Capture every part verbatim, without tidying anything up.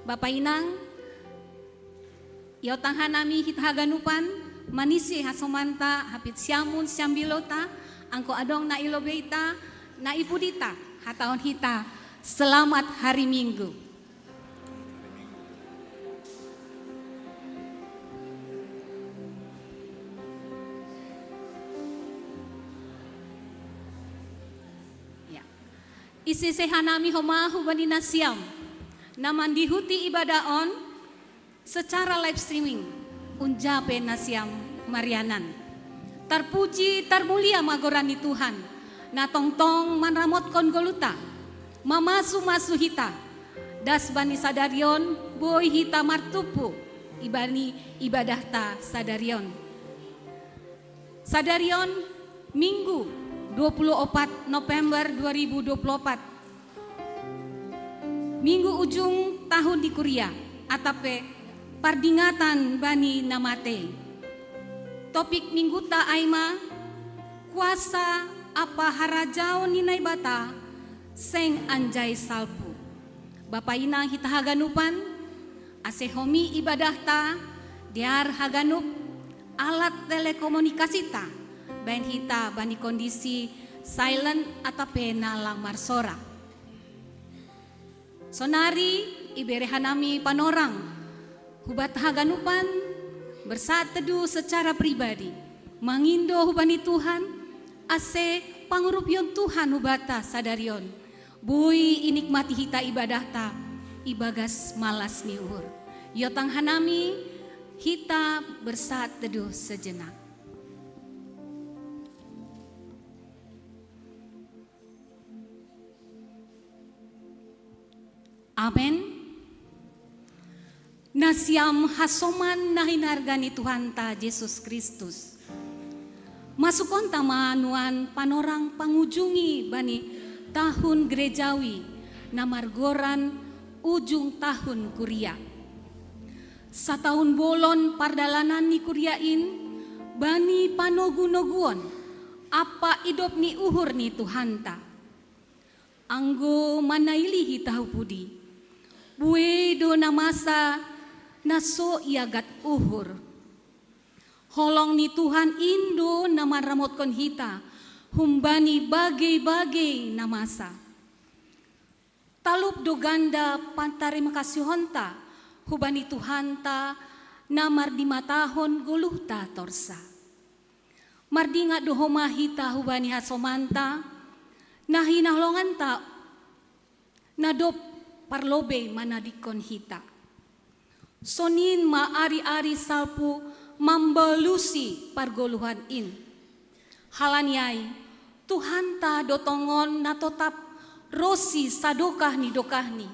Bapa inang, iotang hanami hita haganupan, manisi hasomanta hapit siamun siambilota, angko adong na i lobeita, na i pudita, hatahon hita, selamat hari Minggu. Ya. Isese hanami homa hubani nasiam, na mandihuti ibadah on, secara live streaming, unjape nasiam marianan. Tarpuji, tarmulia ma goran ni Tuhan, na tongtong manramotkon goluhta, mamasu-masu hita, das bani sadarion, boi hita martumpu, ibani ibadahta sadarion. Sadarion Minggu dua puluh opat November dua ribu dua puluh opat. Minggu ujung tahun di kuria, atape pardingatan bani na matei. Topik mingguta ai ma, kuasa apa harajaon ni Naibata seng anjai salpu. Bapa inang hita haganupan, ase homi ibadahta, dear haganup, alat telekomunikasita, baen hita bani kondisi silent atape na lang marsora. Sonari ibere hanami panorang, hubata haganupan, bersaat teduh secara pribadi, mangindo hubani Tuhan, ase pangurupion Tuhan hubata sadarion, boi inikmati hita ibadahta, ibagas malas ni uhur. Iotang hanami, hita bersaat teduh sejenak. Amen. Nasiam hasoman na hinarga ni Tuhanta Jesus Kristus. Masukonta ma nuan panorang pangujungi bani tahun gerejawi na margoran ujung tahun kuria. Satahun bolon pardalanan ni kuria in bani panogu-noguon ampa idop ni uhur ni Tuhanta. Anggo manaili hita hu pudi, buei do na masa na so iagat uhur. Holong ni Tuhan in do na manramotkon hita humbani bagei-bagei na masa. Talup do ganda pantarimakasihonta hubani Tuhanta na mardimatahon goluhta torsa. Mardingat do homa hita hubani hasomanta, na hinaholonganta na dob parlobei manadingkon hita. Sonin ma ari-ari salpu mambalusi pargoluhan in. Halani ai, Tuhanta do tongon na totap ronsi sadokah ni dokahni.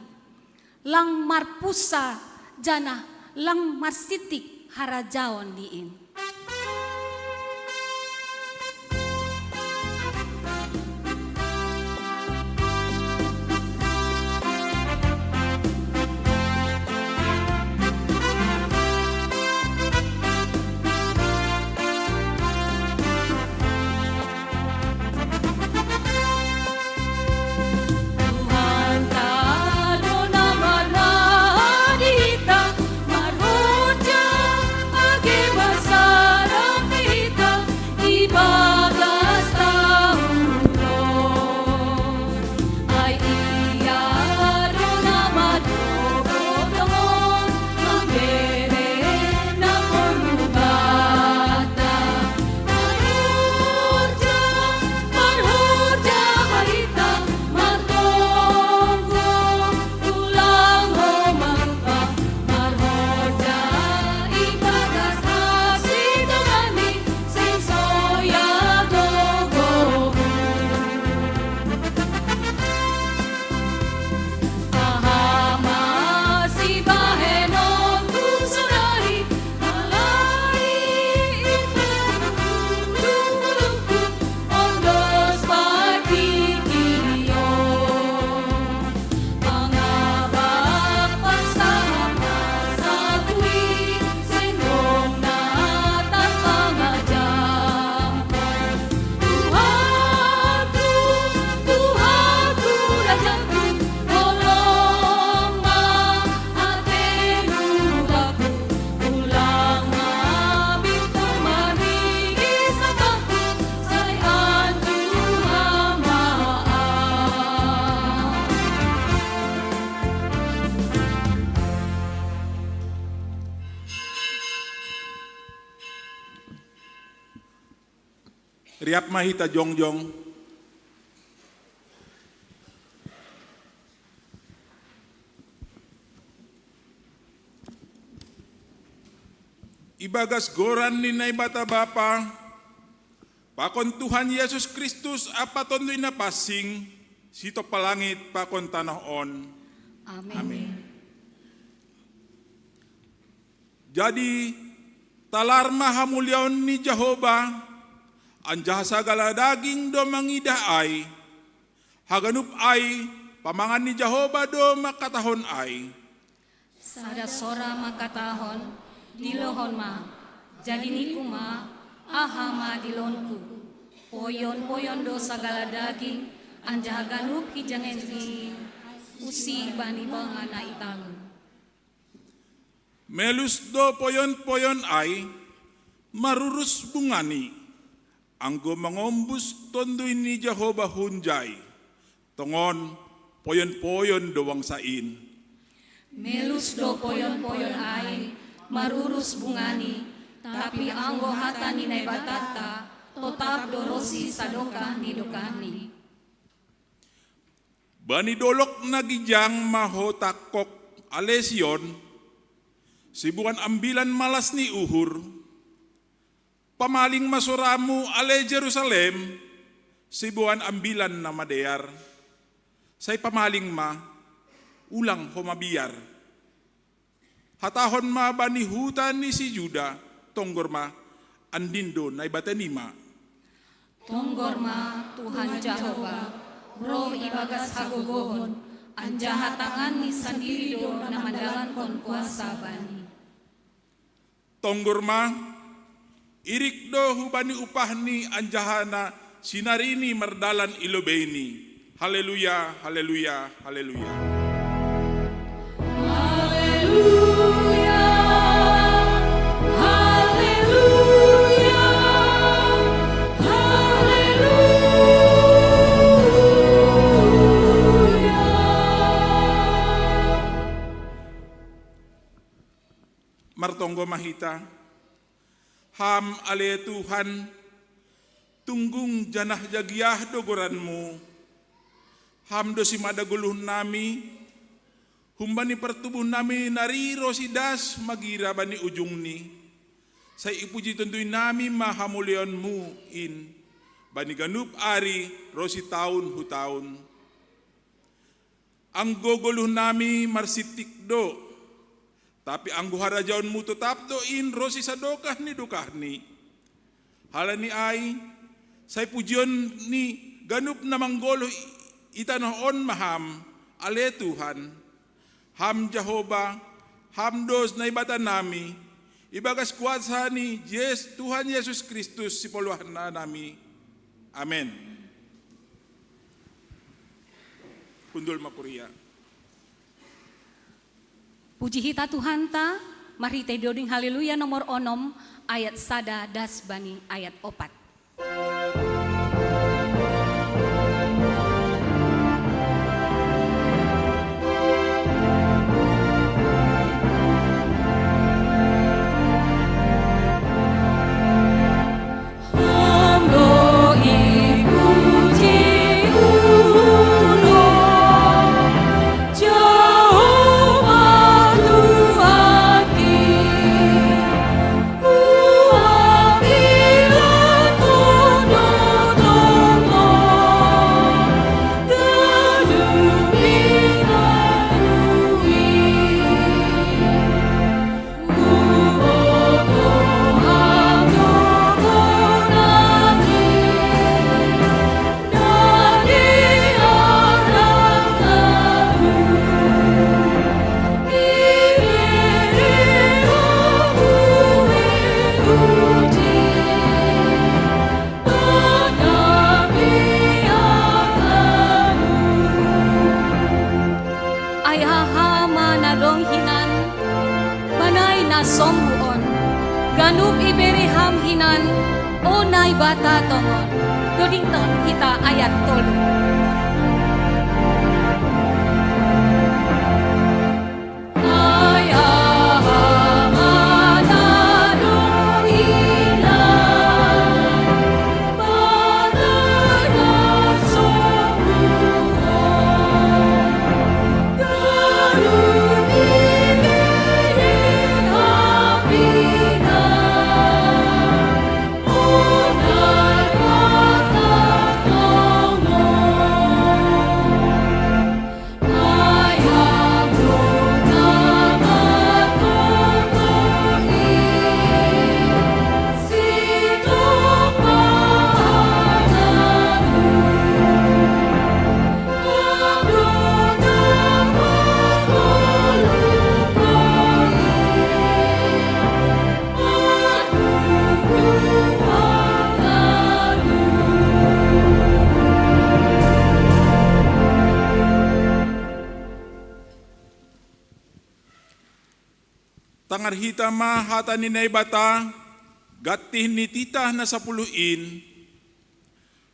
Lang marpunsa janah lang marsintik harajaon ni in. Riap ma hita jongjong. Ibagas goran ni Naibata Bapa, pakon Tuhan Yesus Kristus ampa Tonduy Napansing, sitompa langit pakon tanoh on. Amen. Amen. Jadi, talar ma hamuliaon ni Jahowa, anjaha sagala daging do mangidah ai. Haganup ai, pamangan ni Jahowa do mangkatahon ai. Sada sora mangkatahon, "Dilohon ma." Jadi ningku ma, "Aha ma dilonku? Poyon-poyon do sagala daging, anjaha ganup hijangenjing, usih bani banga na i talu." Melus do poyon-poyon ai, marurus bungani, anggo mangombus Tonduy ni Jahowa hunjai. Tongon, poyon-poyon do bangsa in. Melus do poyon-poyon ai, marurus bungani, tapi anggo hata ni Naibatanta, totap do ronsi sadokah ni dokahni. Bani dolok na ginjang ma ho tangkog, ale Sion, siboan ambilan malas ni uhur. Pamaling ma soramu, ale Jerusalem, siboan ambilan na madear. Sai pamaling ma, ulang ho mabiar. Hatahon ma bani huta ni si Juda, tonggor ma, andin do Naibatanima. Tonggor ma, Tuhan Jahowa, roh ibagas hagogohon, anjaha tanganni sandiri do na mandalankon kuasa bani. Tonggor ma, irik do hubani upahni anjaha na sinarini mardalan i lobeini. Haleluya, haleluya, haleluya. Haleluya, haleluya, haleluya. Martonggo ma hita. Ham, ale Tuhan, tunggung janah jagiah do goranmu. Ham do simada goluhnami, humbani partubuhnami nari ronsi das magira bani ujungni. Sai ipuji tonduynami ma hamuliaonmu in, bani ganup ari ronsi taon hu taon. Anggo goluhnami marsintik do, tapi anggo harajaonmu totap do in ronsi sadokah ni dokahni. Halani ai, sai pujion ni ganup na manggoluh i, i tanoh on ma Ham, ale Tuhan. Ham Jahowa, Ham do Naibatanami, ibagas kuasa ni Jes-, Tuhan Yesus Kristus sipoluahnami. Amen. Hundul ma kuria. Puji hita Tuhanta, marhitei doding Haleluya nomor onom, ayat sada das bani ayat opat. Ai aha ma na dong hinan, manai na sombu on, ganup ibere Ham hinan, o Naibata tongon. Dodingkon hita ayat tolu. Pangarhita ma hata ni Naibata, gantih ni titah na sapuluh in,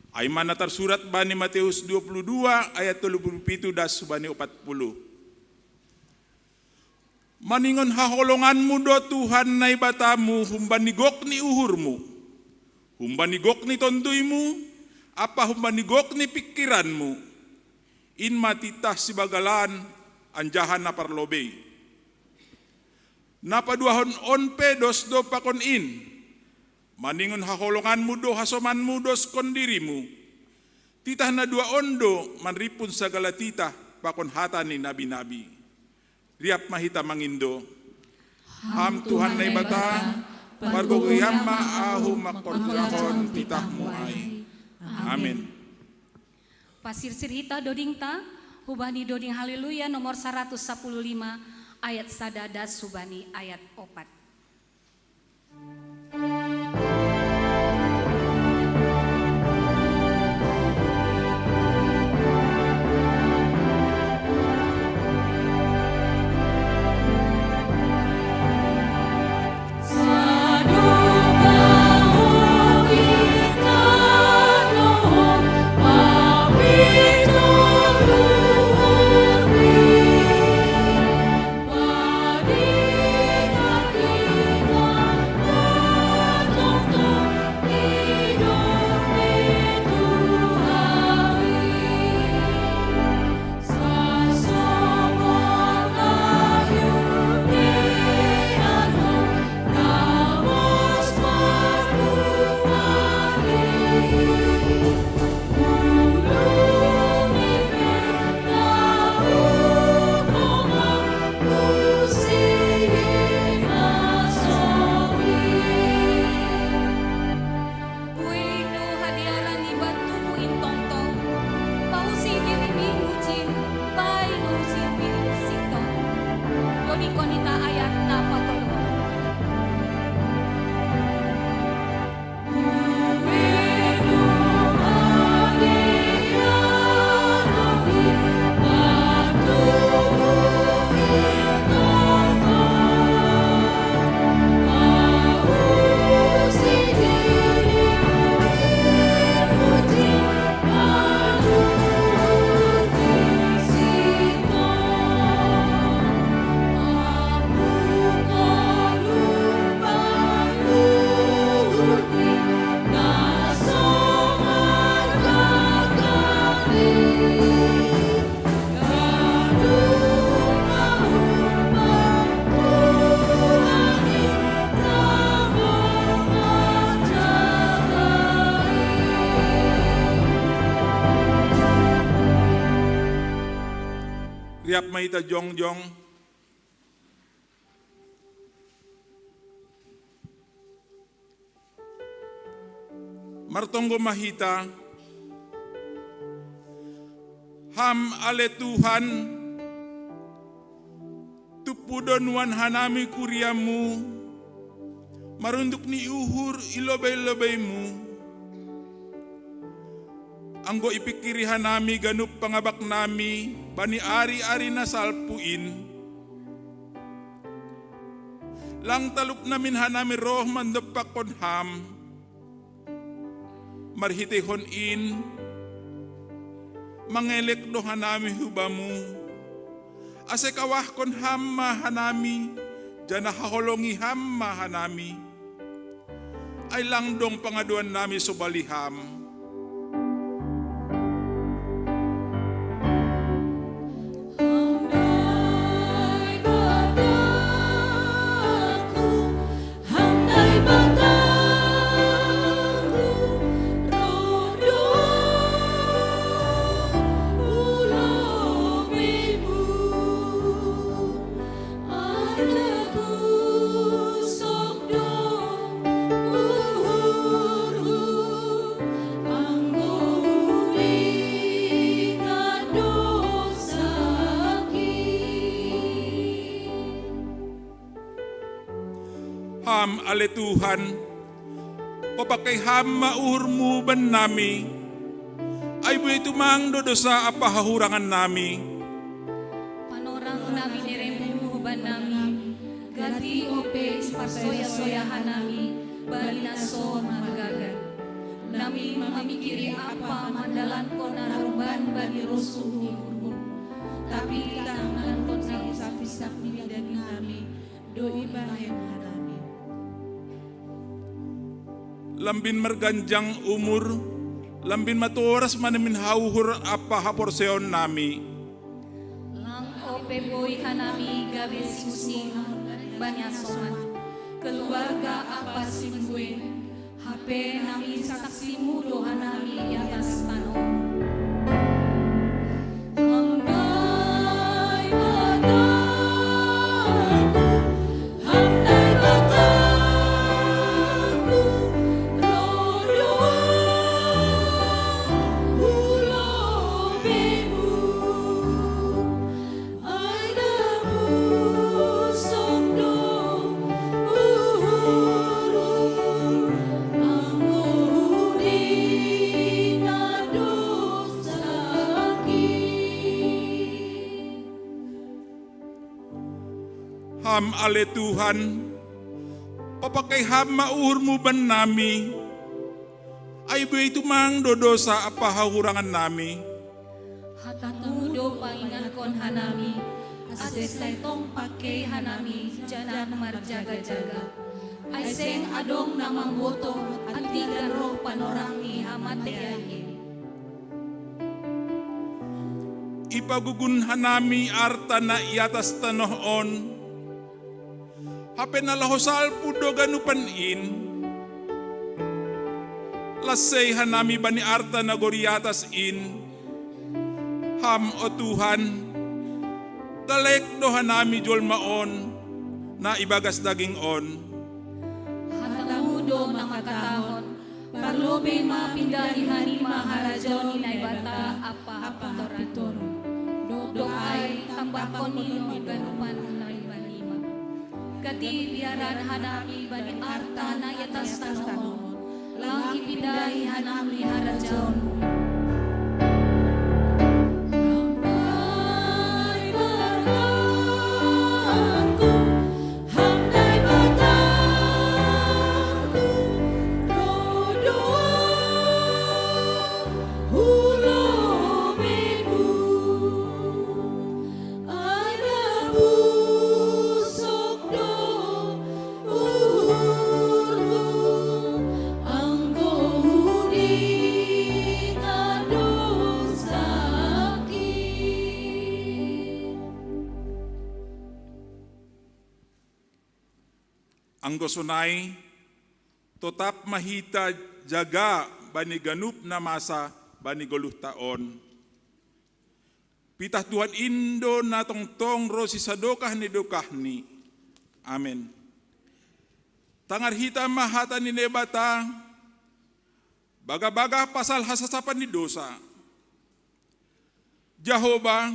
ai ma na tarsurat bani Mateus dua puluh dua ayat tolu puluh pitu das hubani opat puluh. Maningon haholonganmu do Tuhan Naibatamu humbani gok ni uhurmu, humbani gok ni tonduymu, ampa humbani gok ni pingkiranmu, in ma titah sibagalan anjaha na parlobei. Na paduahon on pe dos do pakon in, maningon haholonganmu do hasomanmu doskon dirimu. Titah na dua on do manrimpun sagala titah pakon hata ni nabi-nabi. Riap ma hita mangindo. Ham Tuhan Naibata, pargogohi ham ma ahu mangkorjahon titahmu ai. Amin. Pasirsir hita dodingta hubani doding Haleluya nomor saratus sapuluh lima, ayat sada das hubani ayat opat. Uido hadiaran ni batumu in tongtong, pausi dirimi ujin, baing ujin bining sintong. Dodingkon hita ayat na patoluhon. Riap ma hita jongjong. Martonggo ma hita. Ham ale Tuhan, tumpu do nuan hanami kuriamu, marunduk ni uhur i lobei-lobeimu. Anggo ipingkiri hanami ganup pangabaknami bani ari-ari na salpu in, lang talup namin hanami roh mandompakkon ham. Marhiteihon in, mangelek do hanami hu Bamu, ase kawahkon ham ma hanami, janah haholongi ham ma hanami. Ai lang dong pangadoannami sobali ham. Ham ale Tuhan, papangkei ham ma uhurmu bannami, ai buei tumang do dousa ampa hahurangan nami. Panorang na bineremu huban nami, Gati ope isparsoya-soya hanami bani na so margagat. Nami mamikiri apa mandalankon na rumban bani rosu ni uhur. Tapi tangankon na isap-isap ni daging nami do ibahen hanami. Lambin marganjang umur, lambin matoras ma namin hauhur ampa haporseaon nami. Lang ope boi hanami gabe siusihan bani asoman, keluarga ampa simbue, hape nami saksimu do hanami i atas tano on. Ham Daibatangku, Ham Daibatangku, ro do Ahu hu lobeimu, ai na pusok do uhurhu, anggo hudingat dosangki. Ham ale Tuhan, papangkei Ham ma uhurMu bannami, ai buei tumang do dosa ampa hahurangannami. HataMu do paingatkon hanami, ase sai tong pangkei hanami janah marjaga-jaga. Ai seng adong na mambotoh antigan roh panorang ni hamatean in. Ipagugun hanami arta na i atas tanoh on, hape na laho salpu do ganupan in. Lansei hanami bani arta na gori atas in. Ham, o Tuhan, talaek do hanami jolma on, na ibagas daging on. HataMu do na mangkatahon, parlobei ma pindahi hanima harajaon ni Naibata ampa hapitorang. Dob ai tambahkon ni on ganupan na i banima. Gati biaran hanami bani arta na i atas tanoh on, lang ipindahi hanami harajaonMu. Ham Daibatangku, Ham Daibatangku, ro do Ahu hu lobeimu, ai na pusok do uhurhu, anggo hudingat dosangki. Anggo sonai, totap ma hita jaga bani ganup na masa bani goluhta on. Pitah Tuhan in do na tongtong ronsi sadokah ni dokahni. Amen. Tangar hita ma hata ni Naibata, bagah-bagah pasal hasasapan ni dosa. Jahowa,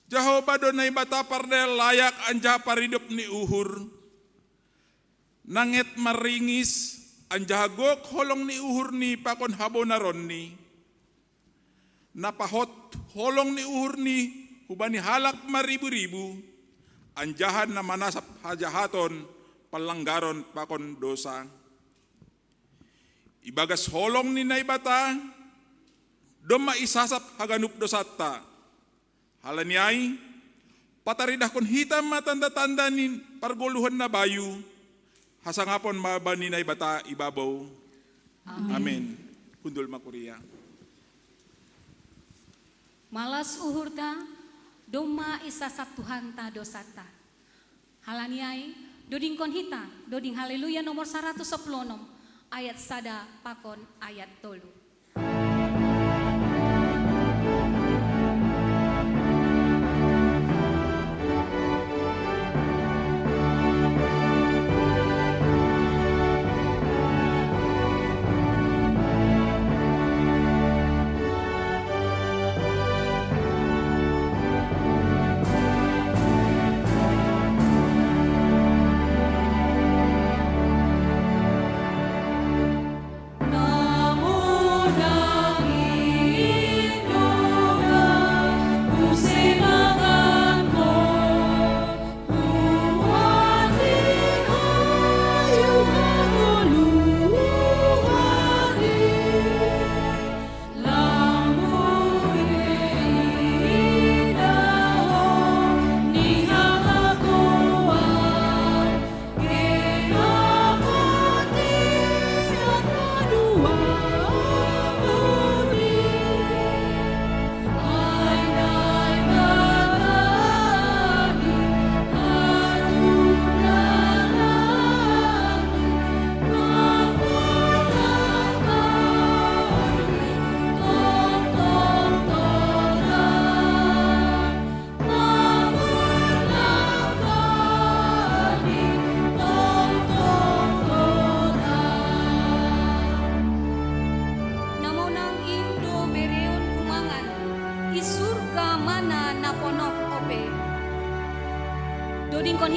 Jahowa do Naibata pardalan layak anjaha paridop ni uhur, na nget marringis, anjaha gok holong ni uhurni pakon habonaronni, na pahot holong ni uhurni hubani halak marribu-ribu, anjaha na manasap hajahaton, panlanggaron pakon dosa. Ibagas holong ni Naibata domma isasap haganup dosanta. Halani ai, pataridahkon hita ma tanda-tanda ni pargoluhan na bayu, hasangapon ma bani Naibata i babou. Amen. Amen. Hundul ma kuria. Malas uhurta, domma isasap Tuhanta dosanta. Halani ai, dodingkon hita doding Haleluya nomor saratus sampulu onom, ayat sada pakon ayat tolu.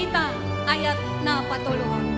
Hita ayat na patoluhon.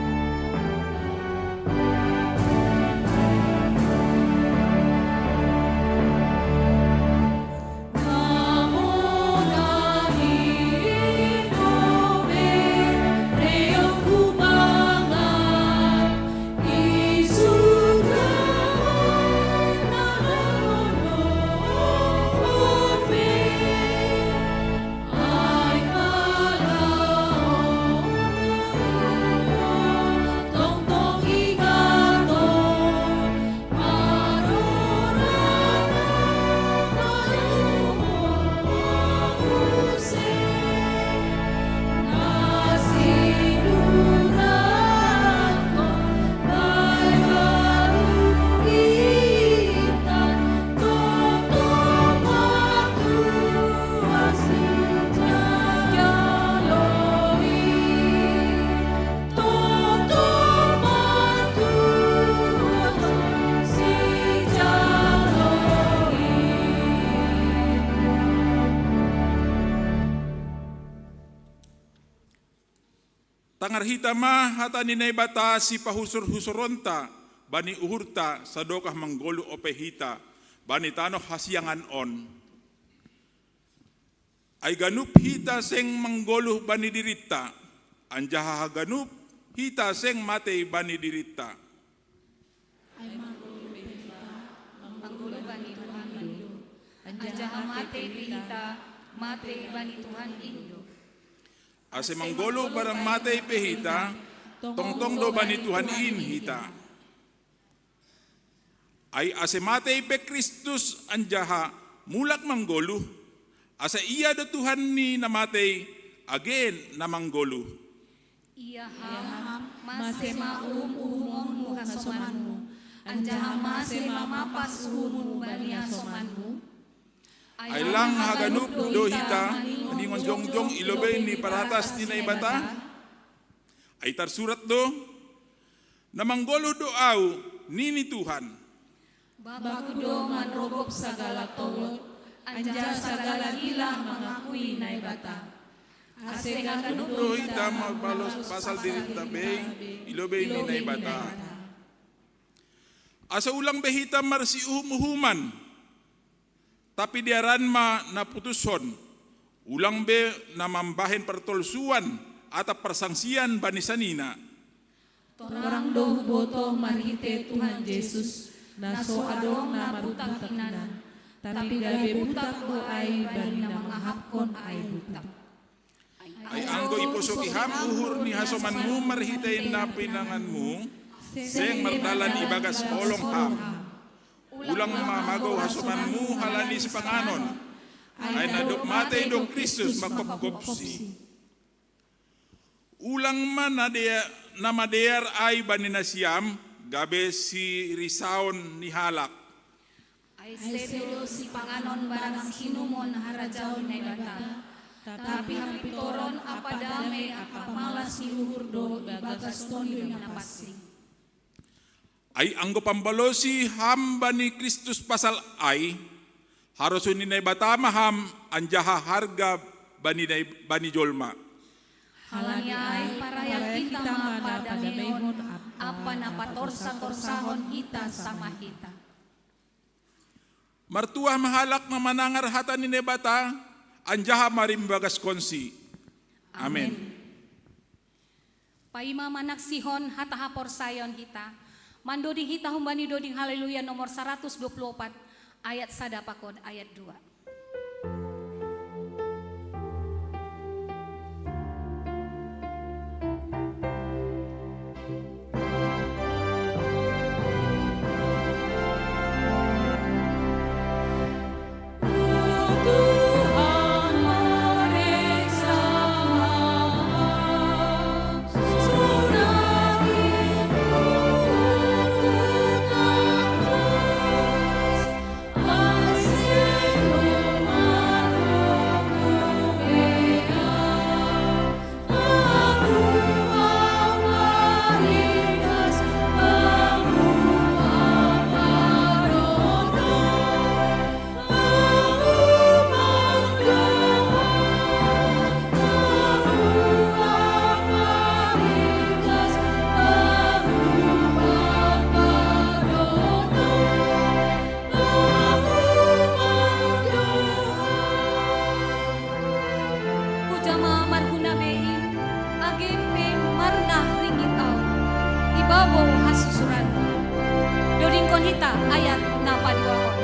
Tangar hita ma hata ni Naibata sipahusur-husuronta bani uhurta sadokah manggoluh ope hita bani tanoh hasiangan on. Ai ganup hita seng manggoluh bani dirinta, anjaha haganup hita seng matei bani dirinta. Ai manggoluh pe hita, manggoluh bani Tuhan indo, anjaha matei pe hita, matei bani Tuhan indo. Ase manggoluh barang matei pe hita, tongtong do bani Tuhan in hita. Ai ase matei pe Kristus anjaha mulak manggoluh, asa Ia do Tuhan ni na matei age na manggoluh. Ia ham, mase ma uhum-uhumonmu hasomanmu, anjaha mase ma mapas uhummu bani hasomanmu? Ai lang haganup do hita maningon jongjong i lobei ni paratas ni Naibata? Ai tarsurat do, "Na manggoluh do Ahu," nini Tuhan. Baku do manrogop sagala towod, anjaha sagala gila mangakui Naibata. Ase ganup do hita mabalos pasal dirinta bei i lobei ni Naibata. Ase ulang be hita marsiuhum-uhuman, tapi dearan ma na putushon, ulang be na mambahen partolsuan atap parsangsian bani sanina. Torang do hubotoh marhitei Tuhan Jesus, na so adong na butak hinan, tapi gabe butak do ai bani na mangahapkon ai butak. Ai anggo iposoki ham uhur ni hasomanmu marhitei na pinanganmu, seng mardalan ibagas holong ham. Ulang ma magou hasomanmu halani sipanganon, ai na dob matei do Kristus mangkopkopsi. Ulang ma na dea-, na madear ai bani nasiam, gabe sirisaon ni halak. Ai sebe do sipanganon barang siinumon harajaon Naibata, tapi hapintoron ampa dame ampa malas ni uhur do ibagas Tonduy Napansing. Ai anggo pambalosi ham bani Kristus pasal ai, harosuh ni Naibata ma ham anjaha harga bani Nai-, bani jolma. Halani ai parayang hita ma padameon ampa na patorsa-torsahon hita sama hita. Martuah ma halak na manangar hata ni Naibata, anjaha marimbagaskonsi. Amen. Amen. Paima manaksihon hata haporsayaon hita, mandoding hita humbani doding Haleluya nomor saratus dua puluh opat, ayat sada pakon ayat dua. ayat na paduahon.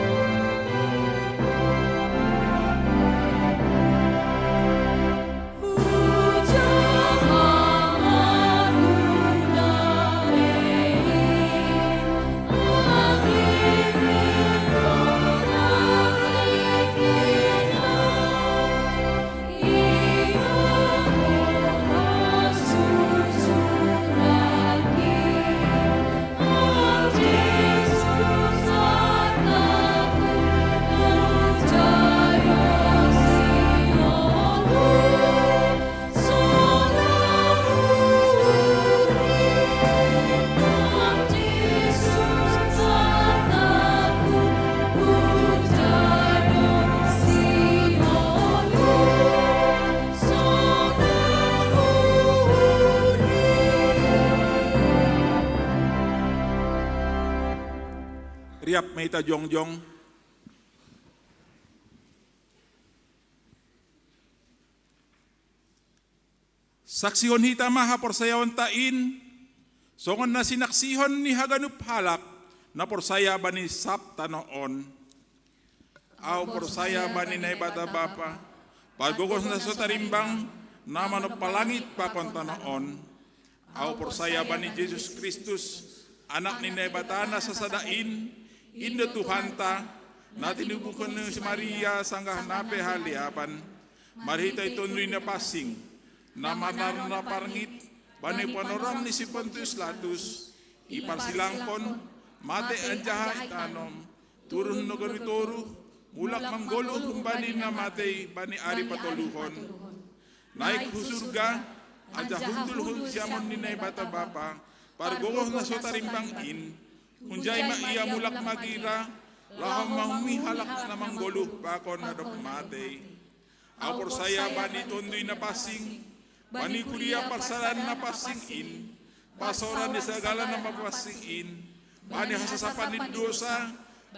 Riap ma hita jongjong. Saksihon hita ma haporsayaonta in, songon na sinaksihon ni haganup halak na porsaya bani sab tanoh on. Ahu porsaya bani Naibata Bapa, pargogoh na so tarimbang, na manompa langit pakon tanoh on. Ahu porsaya bani Jesus Kristus, Anak ni Naibata na sasada in, in do Tuhanta, na tinubuhon ni si Maria sanggah na pe haleapan, marhitei Tonduy Napansing, na marnaron na parngit bani panorang ni si Pontius Latus, iparsilangkon, mate anjaha itanom, turun nagori toruh, mulak manggoluh humbani na matei bani ari patoluhon. Naik hu surga, anjaha hundul hu siamun ni Naibata Bapa, pargogoh na so tarimbang in, hunjai ma ia mulak magira, laho manguhumi halak na manggoluh pakon na dob matei. Ahu porsaya bani Tonduy Napansing, bani kuria parsadaan na pansing in, pasoran ni sagala na mapansing in, bani hasasapan ni dosa,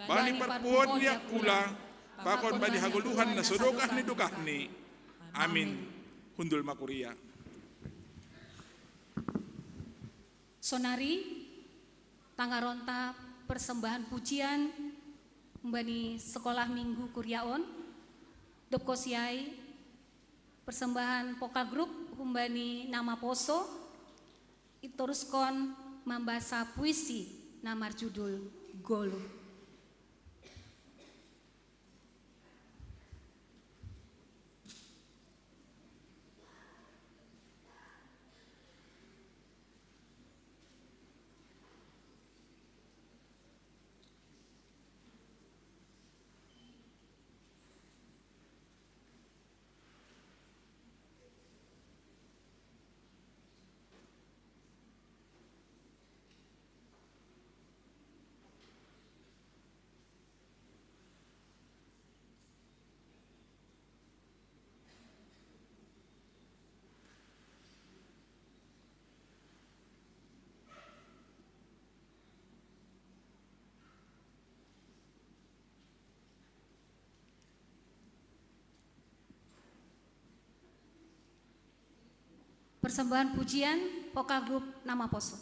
bani parpuhoon ni angkula, pakon bani hagoluhan na so dokah ni dokahni. Amin. Hundul ma kuria. Sonari, tangaronta persembahan pujian humbani sekolah minggu kuria on, dob kosiai persembahan pokal grup humbani na maposo, itoruskon mambasa puisi na marjudul Goluh. Persembahan pujian pokal grup na maposo.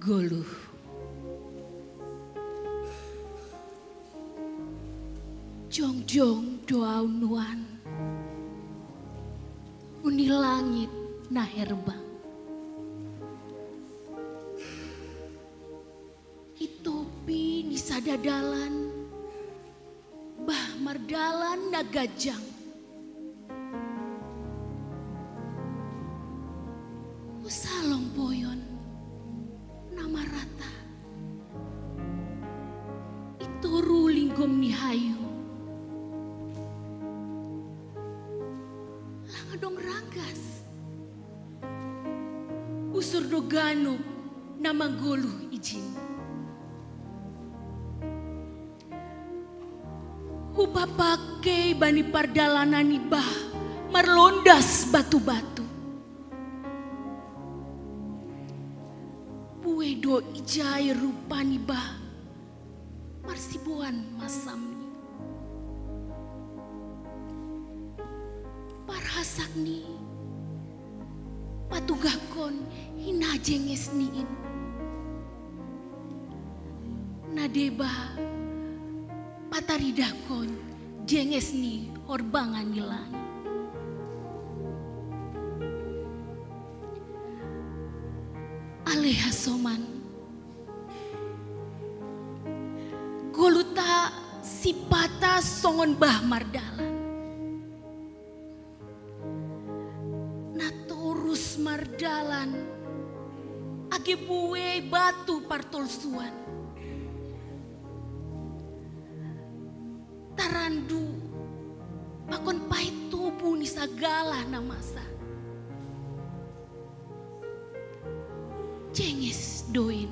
Goluh. Jongjong do au nuan, uni langit na herbang. I topi ni sada dalan, bah mardalan na gajang. Husalong poyon na marata, i toru linggom ni hayu. Lang adong ranggas, usur do ganup na manggoluh ijin. Hupapake bani pardalanan ni bah marlondas batu-batu. Buei do ijai rupa ni bah marsiboan masamni. Parhasakni patugahkon hinajengesni in. Na deba pataridahkon jenges ni horbangan ni langit. Ale hasoman, goluhta sipata songon bah mardalan. Na torus mardalan age buei batu partolsuan. Tarandu pakon paet tubu ni sagala na masa. Jenges do in.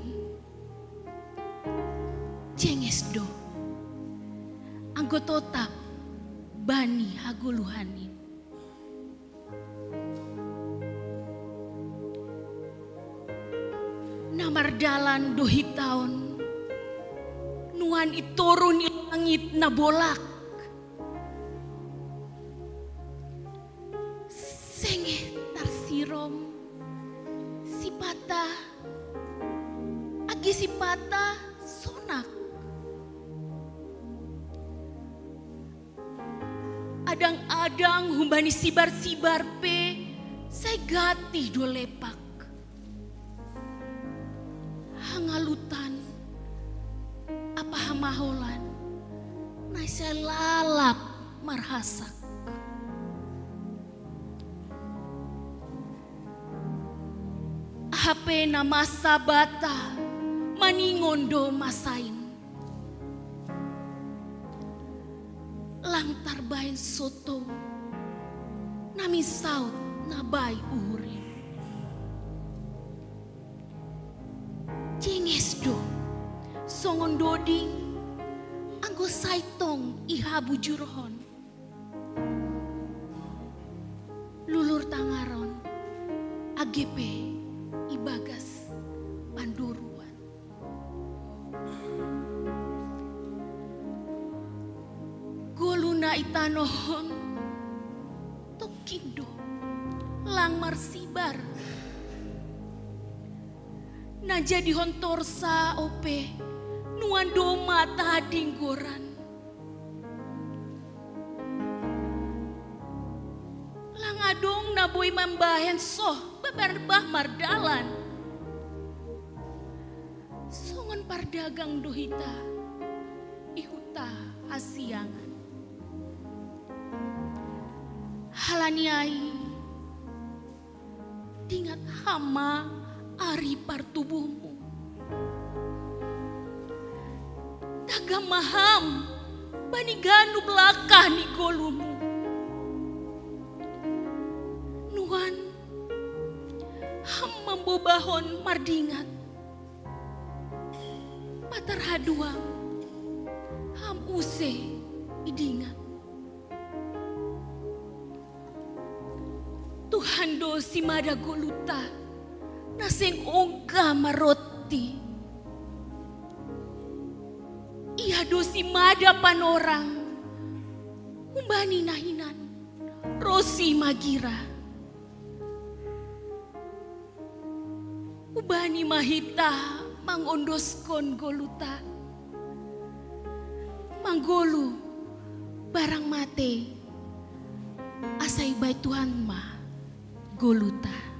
Jenges do, anggo totap bani hagoluhan in. Na mardalan do hita on nuan i toru ni langit na bolak. Senge tarsirom sipata, age sipata sonak. Adang-adang humbani sibar-sibar pe sai gati do lepak. Hangalutan ampa hamaholan na sai lalap marhasak. Aha pe na masa bata maningon do masa in. Lang tarbaen soto na minsaut na bai uhur in. Jenges do songon doding anggo sai tong ihabujurhon. Lulur tangaron age pe ibagas pandoruan. Goluh na i tanoh on tongkin do lang marsibar. Na jadihon torsa ope nuan do ma tading goran. Lang adong na boi mambahen soh babar bah mardalan. Songon pardagang do hita i huta hasiangan. Halani ai dingat ham ma ari partubuhmu. Tagam ma ham bani ganup langkah ni goluhmu. Nuan ham mambobahon mardingat. Patar haduang ham use idingat. Tuhan do simada goluhta na seng ongga maronti. Ia do simada panorang humbani na hinan ronsi magira. Hubani ma hita mangondoskon goluta, manggolu barang mate, asa ibai Tuhan ma goluta.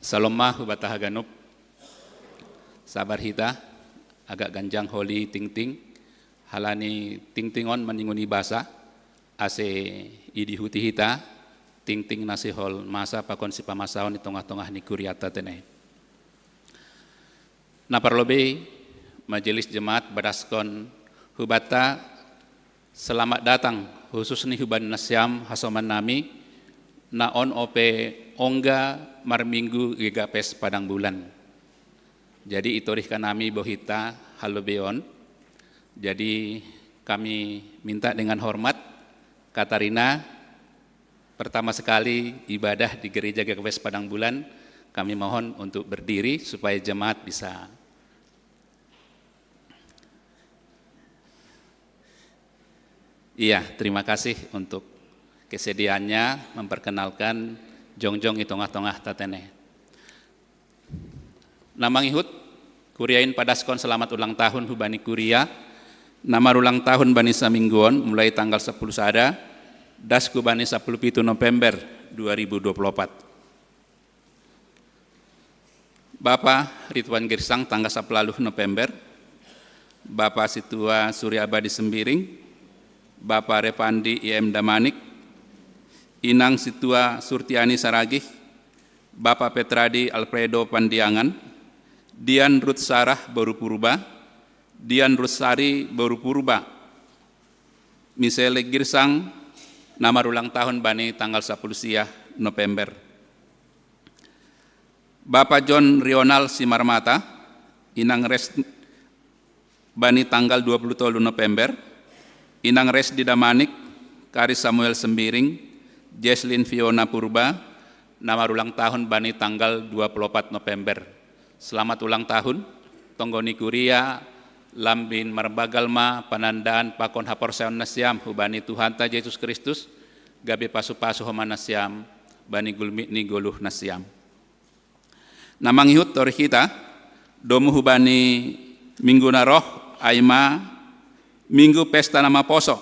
Salom ma hubata haganup. Sabar hita, agak ganjang holi tingting, halani tingting on maninguni basa, ase idihuti hita tingting na sihol masa pakon sipamasaon i tongah-tongah ni kuriata tene. Na parlobei, majelis jemaat badaskon hubata, selamat datang, khusus ni hubani nasiam hasoman nami, na on ope ongga marminggu GKPS Padang Bulan. Jadi itorihkan nami bohita halobeon. Jadi kami minta dengan hormat, Katarina, pertama sekali ibadah di gereja GKPS Padang Bulan, kami mohon untuk berdiri supaya jemaat bisa. Iya, terima kasih untuk kesediaannya memperkenalkan jongjong i tongah-tongah tatene. Na mangihut, kuriain padaskon selamat ulang tahun hubani kuria na marulang tahun bani samingguon, mulai tanggal sepuluh sada, dasku bani sepuluh pitu November dua ribu dua puluh empat. Bapa Rituan Girsang tanggal sepuluh November, Bapa Situa Surya Abadi Sembiring, Bapa Revandi I M Damanik, Inang Situa Surtiani Saragih, Bapa Petradi Alfredo Pandiangan, Dian Ruth Sarah Boru Purba, Dian Ruth Sari Boru Purba, Misele Girsang, na marulang tahun bani tanggal sepuluh sia November. Bapa John Rional Simarmata, Inang Res bani tanggal dua puluh tolu November, Inang Res di Damanik, Kari Samuel Sembiring, Jesslyn Fiona Purba, na marulang tahun bani tanggal dua puluh empat November. Selamat ulang tahun, tonggo ni kuria, lambin marbagal ma panandaan pakon haporsayaon nasiam hubani Tuhanta Jesus Kristus, gabe pasu-pasu homa nasiam, bani gulmit ni goluh nasiam. Na mangihut torih hita, domu hubani minggu na roh, ai ma minggu pesta na maposo.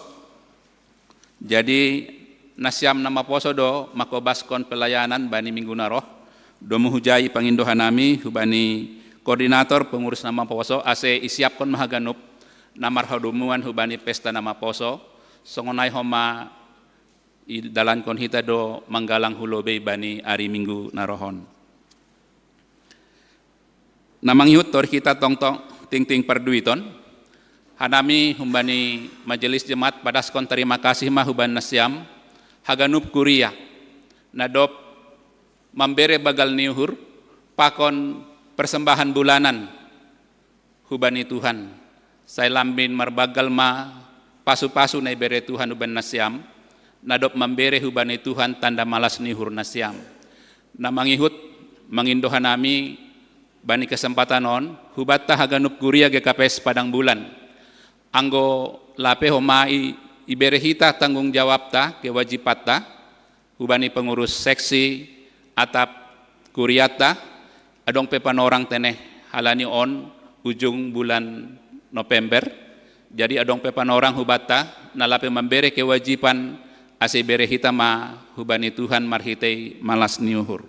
Jadi, nasiam na maposo do mangkobaskon pelayanan bani minggu na roh, domu hujai pangindo hanami hubani koordinator pengurus na maposo, ase isiapkon ma haganup na marhadomuan hubani pesta na maposo, songon ai homa idalankon hita do manggalang hu lobei bani ari minggu na rohon. Na mangihut torih hita tongtong tingting parduiton, hanami humbani majelis jemaat padaskon tarima kasih ma hubani nasiam, haganup kuria, na dob mambere bagal ni uhur, pakon persembahan bulanan, hubani Tuhan. Sai lambin marbagal ma pasu-pasu na ibere Tuhan hubani nasiam, na dob mambere hubani Tuhan tanda malas ni uhur nasiam. Na mangihut mangindo hanami bani kesempatan on, hubanta haganup kuria GKPS Padang Bulan. Anggo lape homa i, ibere hita tanggung jawabta, kewajibanta, hubani pengurus seksi atap kuriata, adong pe panorang tene halani on ujung bulan November. Jadi adong pe panorang hubanta na lape mambere kewajiban ase ibere hita ma hubani Tuhan marhitei malas ni uhur.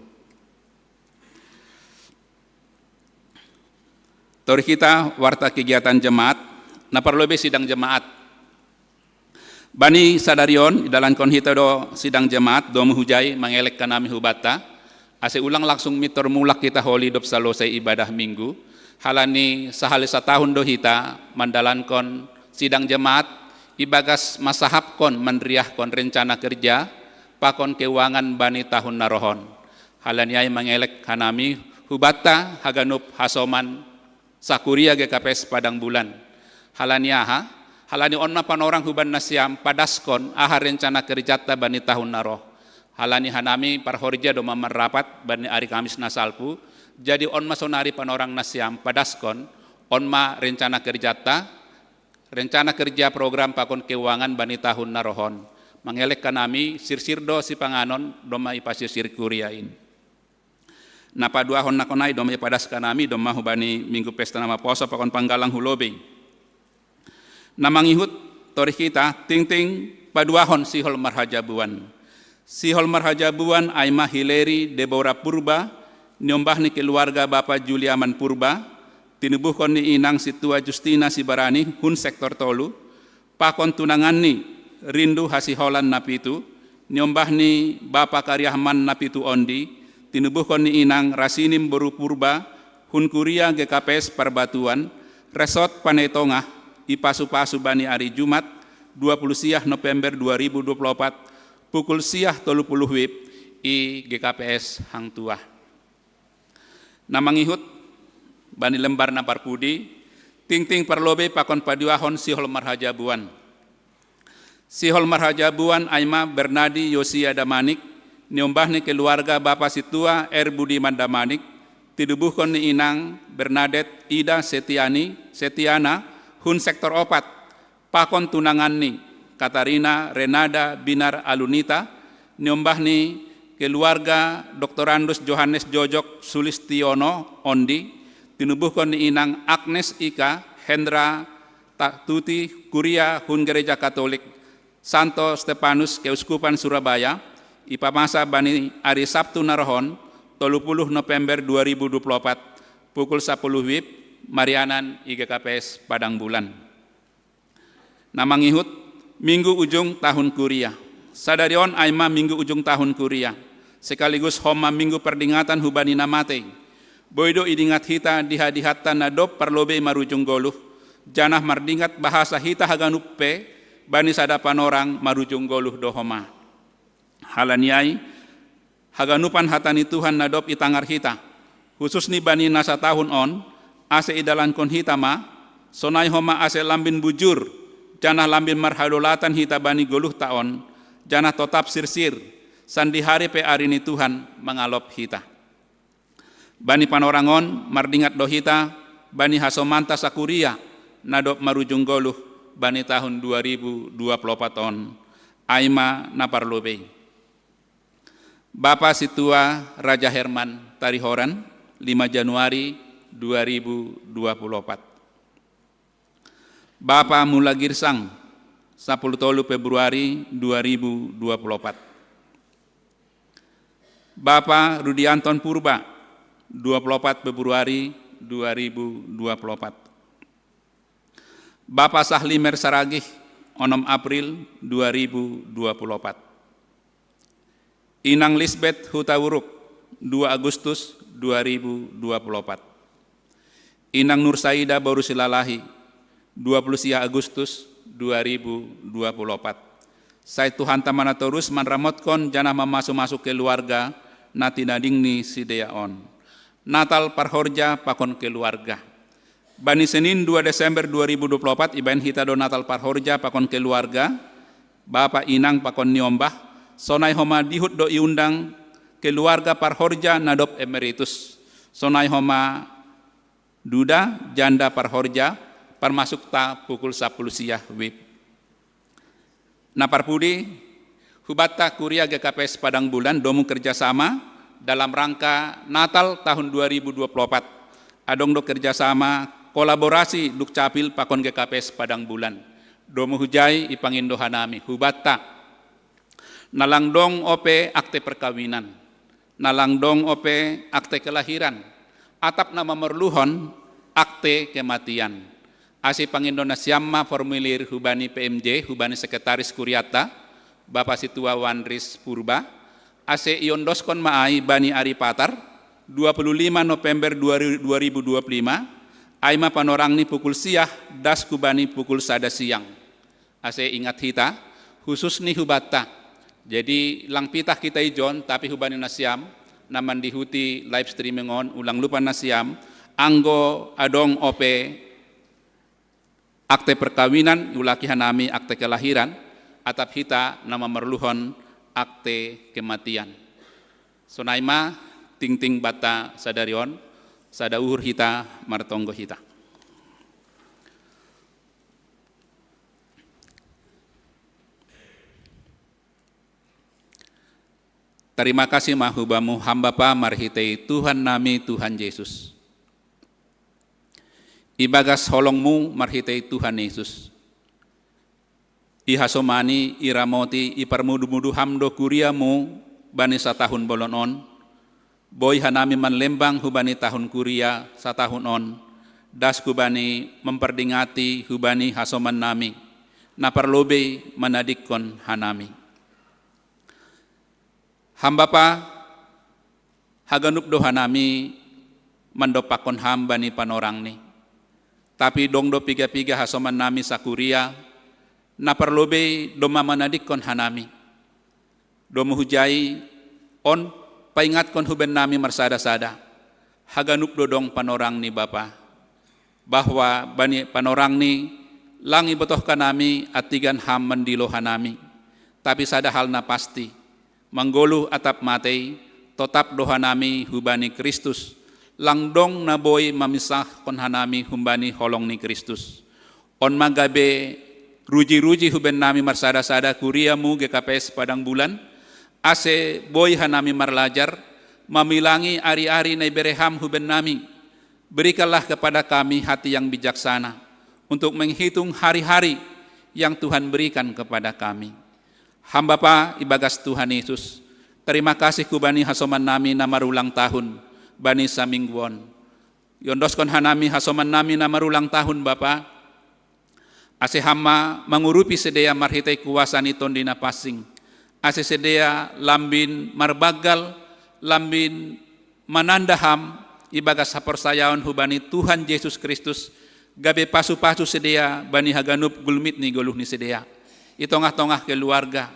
Torih hita warta kegiatan jemaat, na parlobei sidang jemaat. Bani sadari on, idalankon hita do sidang jemaat, domu hujai mangelek hanami hubanta, ase ulang langsung mintor mulak hita holi dob salosai ibadah minggu, halani sahali satahun do hita mandalankon sidang jemaat, ibagas masahapkon manriahkon rencana kerja, pakon keuangan bani tahun na rohon. Halani ai mangelek hanami hubanta haganup hasoman sakuria GKPS Padang Bulan. Halani aha? Halani on ma panorang hubani nasiam padaskon aha rencana kerjanta bani tahun na roh. Halani hanami parhorja do mamarrapat bani ari Kamis na salpu, jadi on ma sonari panorang nasiam padaskon, on ma rencana kerjata, rencana kerja program pakon keuangan bani tahun na rohon. Mangelek hanami sirsir do sipanganon do ma ipasirsir kuria in. Na paduahon na konai do ma ipadas hanami do ma hubani minggu pesta na maposo pakon panggalang hu lobei. Na mangihut torih hita tingting paduahon sihol marhajabuan. Sihol marhajabuan ai ma hileri Debora Purba, niombah ni keluarga Bapa Juliaman Purba, tinubuhkon ni inang Situa Justina Sibarani hun sektor tolu, pakon tunangan ni Rindu Hasiholan na pitu, niombah ni Bapa Kariahman na pitu ondi, tinubuhkon ni inang Rasinim Boru Purba, hun kuria G K P S Parbatuan, Resort Panai Tongah, ipasu-pasu bani ari Jumat, dua puluh siah November dua ribu dua puluh opat, pukul siah tolu puluh wib, i G K P S Hang Tuah. Na mangihut bani lembar na parpudi, tingting parlobei pakon paduahon sihol marhajabuan. Sihol marhajabuan ai ma Bernadi Yosia Damanik, niombah ni keluarga Bapa Situa R Budiman Damanik, tinubuhkon ni inang Bernadette Ida Setiani, Setiana, hun sektor opat, pakon tunangan ni Katarina Renada Binar Alunita, niombah ni keluarga Doktorandus Johannes Jojok Sulistiono ondi, tinubuhkon ni inang Agnes Ika Hendra Tuti kuria hun Gereja Katolik Santo Stefanus Keuskupan Surabaya, ipamasa bani ari Sabtu na rohon, tolu puluh November dua ribu dua puluh opat, pukul sapuluh wib, marianan i G K P S Padang Bulan. Na mangihut minggu ujung tahun kuria. Sadari on ai ma minggu ujung tahun kuria, sekaligus homa minggu pardingatan hubani na matei. Boi do idingat hita dihat-dihatta na dob parlobei marujung goluh, janah mardingat bahasa hita haganup pe bani sada panorang marujung goluh do homa. Halani ai, haganupan hata ni Tuhan na dob itangar hita, husus ni bani na satahun on, ase idalankon hita ma, sonai homa ase lambin bujur, janah lambin marhadolatan hita bani goluhta on, janah totap sirsir, sandihari pe ari ni Tuhan mangalop hita. Bani panorang on mardingat do hita bani hasomanta sakuria na dob marujung goluh bani tahun dua ribu dua puluh opat on, ai ma na parlobei. Bapa Situa Raja Herman Tarihoran, lima Januari dua ribu dua puluh opat. Bapa Mula Girsang, sapuluh tolu Februari dua ribu dua puluh opat. Bapa Rudianton Purba, dua puluh opat Februari dua ribu dua puluh opat. Bapa Sahlimer Saragih, onom April dua ribu dua puluh opat. Inang Lisbeth Hutauruk, dua Agustus dua ribu dua puluh opat. Inang Nursaida Boru Silalahi, dua puluh sia Agustus dua ribu dua puluh opat. Sai Tuhanta ma na torus manramotkon janah mamasu-masu keluarga na tinading ni sidea on. Natal parhorja pakon keluarga. Bani Senin dua Desember dua ribu dua puluh opat ibaen hita do Natal parhorja pakon keluarga, bapa, inang pakon niombah, sonai homa dihut do iundang keluarga parhorja na dob emeritus. Sonai homa duda janda parhorja, parmasukta pukul sapuluh siah wib. Na parpudi, hubanta kuria G K P S Padang Bulan domu kerjasama dalam rangka Natal tahun dua ribu dua puluh opat. Adong do kerjasama kolaborasi Dukcapil pakon G K P S Padang Bulan. Domu hujai ipangindo hanami, hubanta. Na lang dong ope akte perkawinan. Na lang dong ope akte kelahiran, atap na mamerluhon akte kematian. Ase pangindo nasiam ma formulir hubani P M J, hubani sekretaris kuriata, Bapa Situa Wanris Purba, ase iondoskon ma ai bani ari Patar, dua puluh lima November dua ribu dua puluh lima, ai ma panorang ni pukul siah das ku bani pukul sada siang. Ase ingat hita, husus ni hubanta. Jadi lang pitah kita ijon, tapi hubani nasiam na mandihuti live streaming on, ulang lupa nasiam, anggo adong ope akte perkawinan, iulaki hanami akte kelahiran, atap hita na mamerluhon akte kematian. Sonai ma tingting banta sadari on, sada uhur hita martonggo hita. Tarima kasih ma hu Bamu, hamba pa marhitei Tuhan nami Tuhan Yesus. Ibagas holongmu marhitei Tuhan Yesus, ihasomani, iramoti, iparmudu-mudu Ham do kuriamu bani satahun bolon on. Boi hanami manlembang hubani tahun kuria satahun on, das hubani memperdingati hubani hasoman nami, na parlobei manadikkon hanami. Ham Bapa, haganup do hanami mandompakkon Ham bani panorangni. Tapi dong do piga-piga hasoman nami sakuria, na parlobei domma manadikkon hanami. Domu hujai on, paingatkon hubannami marsada-sada, haganup do dong panorangni Bapa, bahwa bani panorangni lang ibotohkan nami antigan Ham mandilo hanami. Tapi sada hal na pasti, manggoluh atap matei, totap do hanami hubani Kristus, lang dong na boi mamisahkon hanami humbani holong ni Kristus. On ma gabe ruji-ruji hubannami marsada-sada kuriamu G K P S Padang Bulan, ase boi hanami marlajar, mamilangi ari-ari na ibere Ham hubannami. Berikanlah kepada kami hati yang bijaksana untuk menghitung hari-hari yang Tuhan berikan kepada kami. Ham Bapa ibagas Tuhan Yesus, tarima kasih hubani hasoman nami na marulang tahun bani saminggu on. Iondoskon hanami hasoman nami na marulang tahun Bapa, ase Ham ma mangurupi sidea marhitei kuasa ni Tondi Napansing, ase sidea lambin marbanggal, lambin mananda Ham ibagas haporsayaon hubani Tuhan Yesus Kristus, gabe pasu-pasu sidea bani haganup gulmit ni goluh ni sidea, i tongah-tongah keluarga,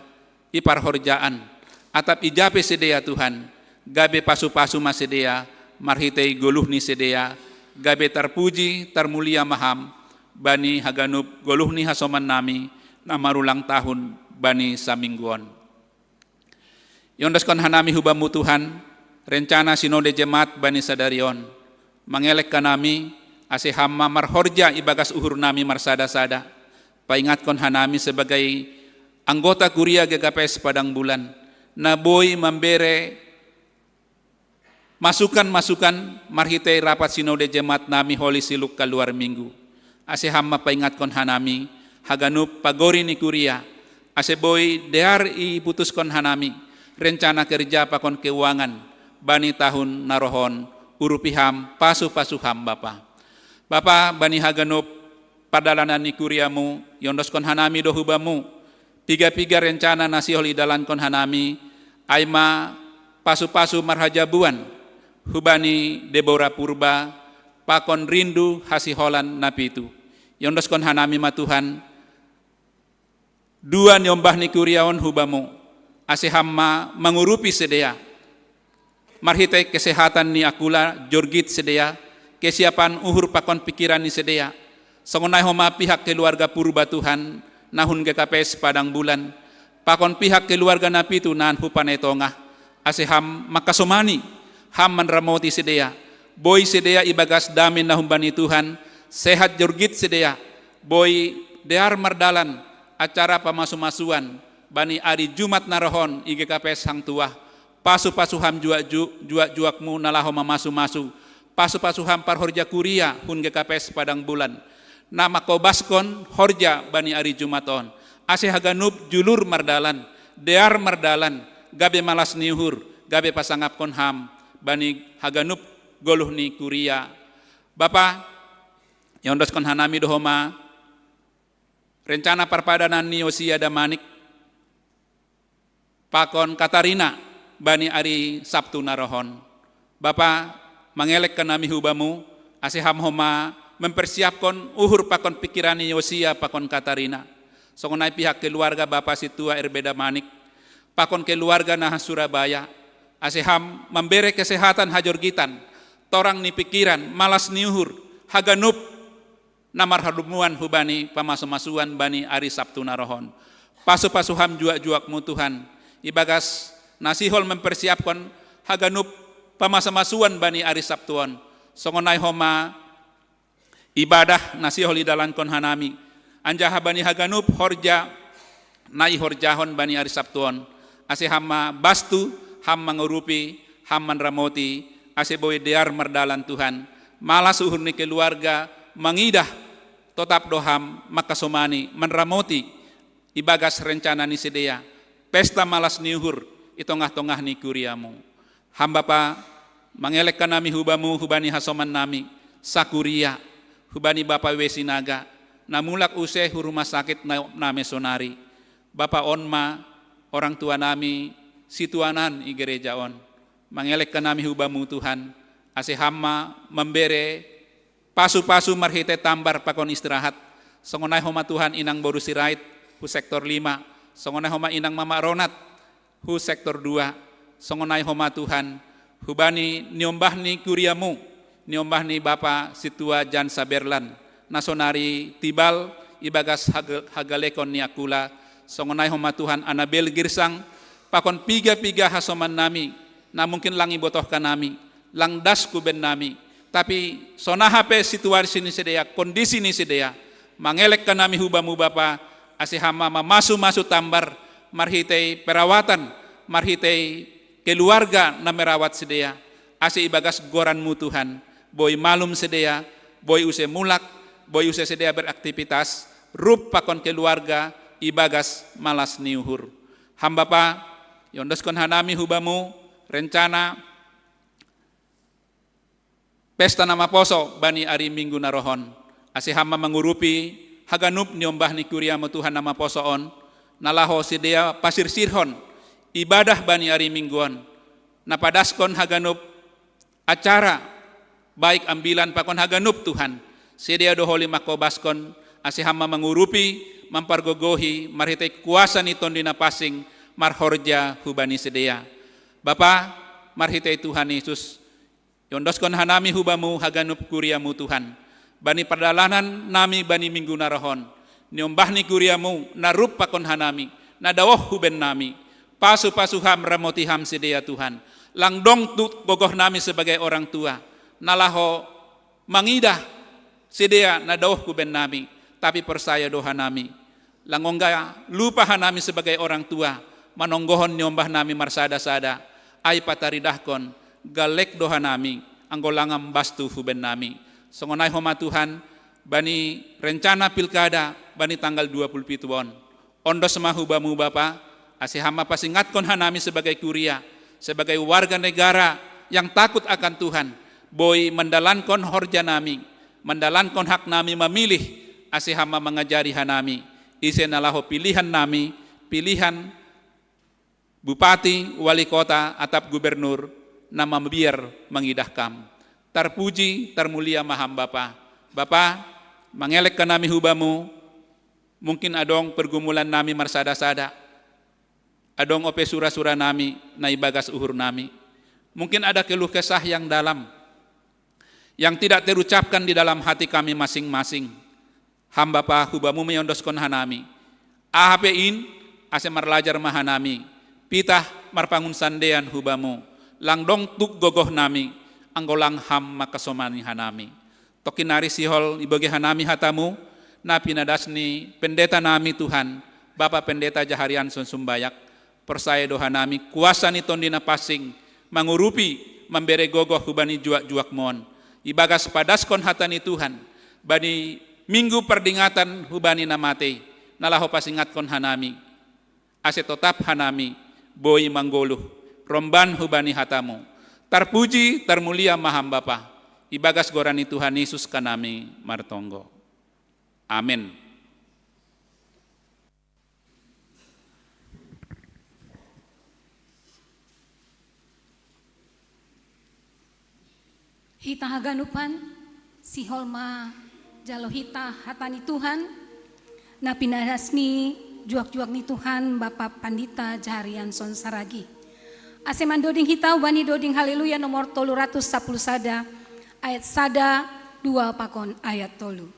i parhorjaan, atap i ja pe sidea Tuhan, gabe pasu-pasu ma sidea marhitei goluh ni sidea, gabe tarpuji tarmulia ma Ham bani haganup goluh ni hasoman nami na marulang tahun bani saminggu on. Iondoskon hanami hu Bamu Tuhan, rencana sinode jemaat bani sadari on. Mangelek hanami, ase Ham ma marhorja ibagas uhur nami marsada-sada. Paingatkon hanami sebagai anggota kuria G K P S Padang Bulan, na boi mambere masukan-masukan marhitei rapat sinode jemaat nami holi siluk kaluar minggu. Ase Ham ma paingatkon hanami, haganup pagori ni kuria, ase boi dear iputuskon hanami rencana kerja pakon keuangan bani tahun na roh on, urupi Ham, pasu-pasu Ham Bapa. Bapa, bani haganup pardalanan ni kuriamu, iondoskon hanami do hu Bamu, piga-piga rencana na sihol idalankon hanami, ai ma pasu-pasu marhajabuan, hubani Debora Purba, pakon rindu hasiholan na pitu. Iondoskon hanami ma Tuhan, dua niombah ni kuria on hu Bamu, ase Ham ma mangurupi sidea. Marhitei kesehatan ni Akula, Jorgit sidea, kesiapan uhur pakon pikiran ni sidea. Songon ai homa pihak keluarga Purba Tuhan, na hun G K P S Padang Bulan, pakon pihak keluarga na pitu na hu Panai Tongah, ase Ham mangkasomani, Ham manramoti sidea, boi sidea ibagas dame na humbani Tuhan, sehat Jorgit sidea, boi dear mardalan acara pamasu-masuan bani ari Jumat na roh on i G K P S Hang Tuah, pasu-pasu Ham juak-ju-, juak-juakmu na laho mamasu-masu, pasu-pasu Ham parhorja kuria hun G K P S Padang Bulan, na mangkobaskon horja bani ari Jumat on, ase haganup julur mardalan, dear mardalan, gabe malas ni uhur, gabe pasangapkon Ham bani haganup goluh ni kuria. Bapa, iondoskon hanami do homa rencana parpadanan ni Yosia Damanik pakon Katarina bani ari Sabtu na roh on. Bapa, mangelek hanami hu Bamu, ase Ham homa mempersiapkon uhur pakon pikiran ni Yosia pakon Katarina. Songon ai pihak keluarga Bapa Sintua R B Damanik, pakon keluarga na Surabaya, ase Ham mambere kesehatan hajorgitan, torang ni pikiran, malas ni uhur, haganup na marhalumuan hubani pamasu-masuan bani ari Sabtu na roh on. Pasu-pasu Ham juak-juakmu Tuhan, ibagas na sihol mempersiapkon haganup pamasu-masuon bani ari Sabtuon. Songon ai homa ibadah na sihol idalankon hanami. Anjaha bani haganup horja na ihorjahon bani ari Sabtuon, ase ham ma bastu, ham mangurupi, ham manramoti, ase boi dear mardalan Tuhan. Malas uhur ni keluarga, mangidah, totap do ham mangkasomani, manramoti, ibagas rencana ni sidea, pesta malas ni uhur, i tongah-tongah ni kuriamu. Ham Bapa, mangelek hanami hu Bamu hubani hasoman nami, sakuria, hubani Bapa W. Sinaga, na mulak use hu rumah sakit na, name sonari. Bapa on ma, orang tua nami, situanan i gereja on. Mangelek hanami hu Bamu Tuhan, ase ham ma mambere pasu-pasu marhite tambar pakon istirahat. Songon ai homa Tuhan inang boru Sirait, hu sektor lima. Songon ai homa inang mamak Ronat, hu sektor dua. Songon ai homa Tuhan, hubani niombah ni kuriamu, niombah ni Bapa Sintua Jan Saberlan, na sonari tibal ibagas hage-, hagalekon ni angkula. Songon ai homa Tuhan Anabel Girsang, pakon piga-piga hasoman nami, na mungkin lang ibotohkan nami, lang das kuben nami. Tapi sonaha pe situasi ni sidea, kondisi ni sidea, mangelek hanami hu Bamu Bapa, ase ham ma mamasu-masu tambar, marhitei perawatan, marhitei keluarga na merawat sidea, ase ibagas goranmu Tuhan, boi malum sidea, boi use mulak, boi use sidea beraktivitas, rup pakon keluarga, ibagas malas ni uhur. Ham Bapa, iondoskon hanami hu Bamu, rencana pesta na maposo bani ari Minggu na rohon. Ase ham ma mangurupi haganup niombah ni kuriamu Tuhan na maposo on, na laho sidea pasirsirhon ibadah bani ari Minggu on, na padaskon haganup acara, baik ambilan pakon haganup Tuhan. Sidea do holi mangkobaskon, ase ham ma mangurupi, mampargogohi, marhitei kuasa ni Tondi Na Pansing, marhorja hubani sidea. Bapa, marhitei Tuhan Yesus, iondoskon hanami hu Bamu haganup kuriamu Tuhan. Bani pardalanan nami bani Minggu na rohon. Niombah ni kuriamu, na rup pakon hanami, na daoh huben nami. Pasu-pasu ham, ramoti ham sidea Tuhan. Lang dong tu gogoh nami sebagai orang tua, na laho mangidah sidea na daoh huben nami, tapi porsaya do hanami. Lang ongga lupa hanami sebagai orang tua, manonggohon niombah nami marsada-sada, ai pataridahkon, galek do hanami, anggo lang am bastu huben nami. Songon ai homa Tuhan, bani rencana pilkada, bani tanggal dua puluh pitu on. Ondos ma hu Bamu Bapa, ase ham ma pasingatkon hanami sebagai kuria, sebagai warga negara yang takut akan Tuhan, boi mandalankon horja nami, mandalankon hak nami mamilih, ase ham ma mangajari hanami, ise na laho pilihan nami, pilihan bupati, wali kota, atap gubernur, na mabiar mangidah kam. Tarpuji, tarmulia ma ham Bapa. Bapa, mangelek hanami hu Bamu, mungkin adong pergumulan nami marsada-sada, adong ope sura-sura nami na ibagas uhur nami. Mungkin ada keluh kesah yang dalam, yang tidak terucapkan di dalam hati kami masing-masing. Ham Bapa, hu Bamu ma iondoskon hanami. Aha pe in, ase marlajar ma hanami. Pitah marpangunsandean hu Bamu. Lang dong tu gogoh nami, anggo lang ham mangkasomani hanami. Tongkin nari sihol ibogei hanami hatamu, na pinadas ni pendeta nami Tuhan, Bapa Pendeta Jaharianson Sumbayak, porsaya do hanami kuasa ni Tondi Na Pansing, mangurupi, mambere gogoh hubani juak-juakmon. Ibagas padaskon hata ni Tuhan, bani Minggu pardingatan hubani na matei, na laho pasingatkon hanami. Ase totap hanami, boi manggoluh, romban hubani hatamu. Tarpuji, tarmulia ma ham Bapa, ibagas goran ni Tuhan Yesus hanami martonggo. Amen. Hita haganupan, sihol ma jalo hita hata ni Tuhan, na pinadas ni juak-juak ni Tuhan Bapa Pandita Jaharianson Saragi. Ase mandoding hita bani doding Haleluya nomor tolu ratus sapuluh sada, ayat sada, dua pakon ayat tolu.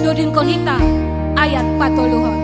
Dodin Kohita ayat patoluhon.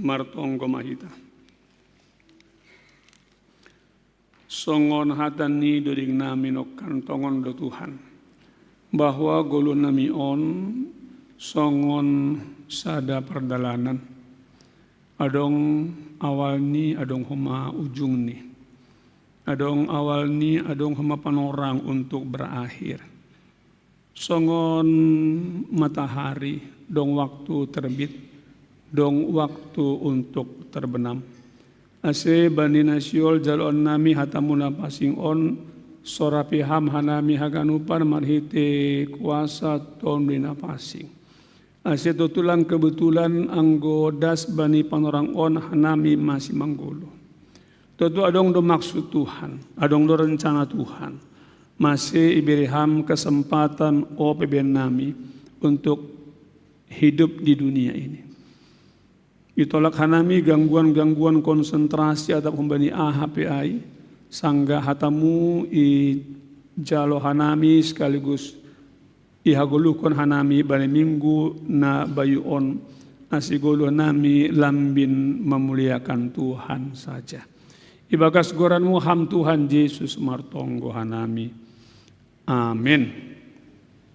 Martonggo ma hita. Songon hata ni doding nami nongkan tongon do Tuhan, bahwa goluh nami on songon sada pardalanan. Adong awalni, adong homa ujungni. Adong awalni, adong homa panorang untuk berakhir. Songon matahari, dong waktu terbit, dong waktu untuk terbenam. Ase bani na sihol jaloon nami hatamu na pansing on, sorapi Ham hanami haganupan marhite kuasa Tonduy Napansing. Ase totulang kebetulan anggo das bani panorang on hanami masimanggoluh. Tontu adong do maksud Tuhan, adong do rencana Tuhan. Mase ibere Ham kesempatan, o peben nami, untuk hidup di dunia ini. Itolak hanami gangguan-gangguan konsentrasi atap humbani aha pe ai, sanggah hatamu ijalo hanami sekaligus ihagoluhkon hanami bani minggu na bayu on, ase goluh nami lambin mamuliakan Tuhan saja. Ibagas goranmu Ham Tuhan Jesus martonggo hanami. Amin.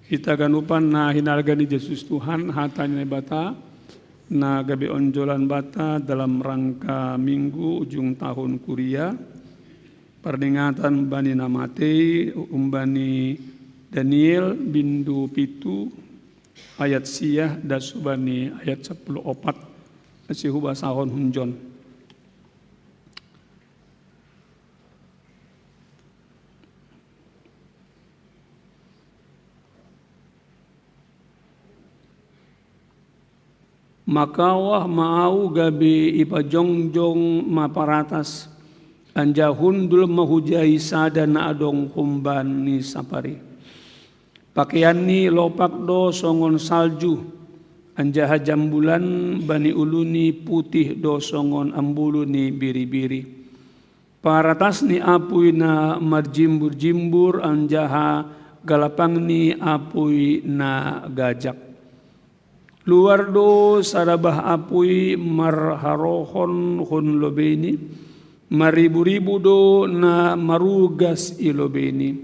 Hita ganupan na hinarga ni Jesus Tuhan, hata ni Naibata na gabe onjolan banta dalam rangka minggu ujung tahun kuria, pardingatan bani na matei umbani Daniel bindu pitu ayat sia das hubani ayat sapuluh opat, ase hubasahon hunjon. Makawah ma au gabe ipajongjong ma paratas, anjaha hundul ma hujai sada na adong humbani sapari. Pakeianni lopak do songon salju, anjaha jambulan bani uluni putih do songon ambulu ni biribiri. Paratas ni apui na marjimbur-jimbur anjaha galapang ni apui na gajak. Luar do sada bah apui marharohon hun lobeini, maribu-ribu do na marugas i lobeini,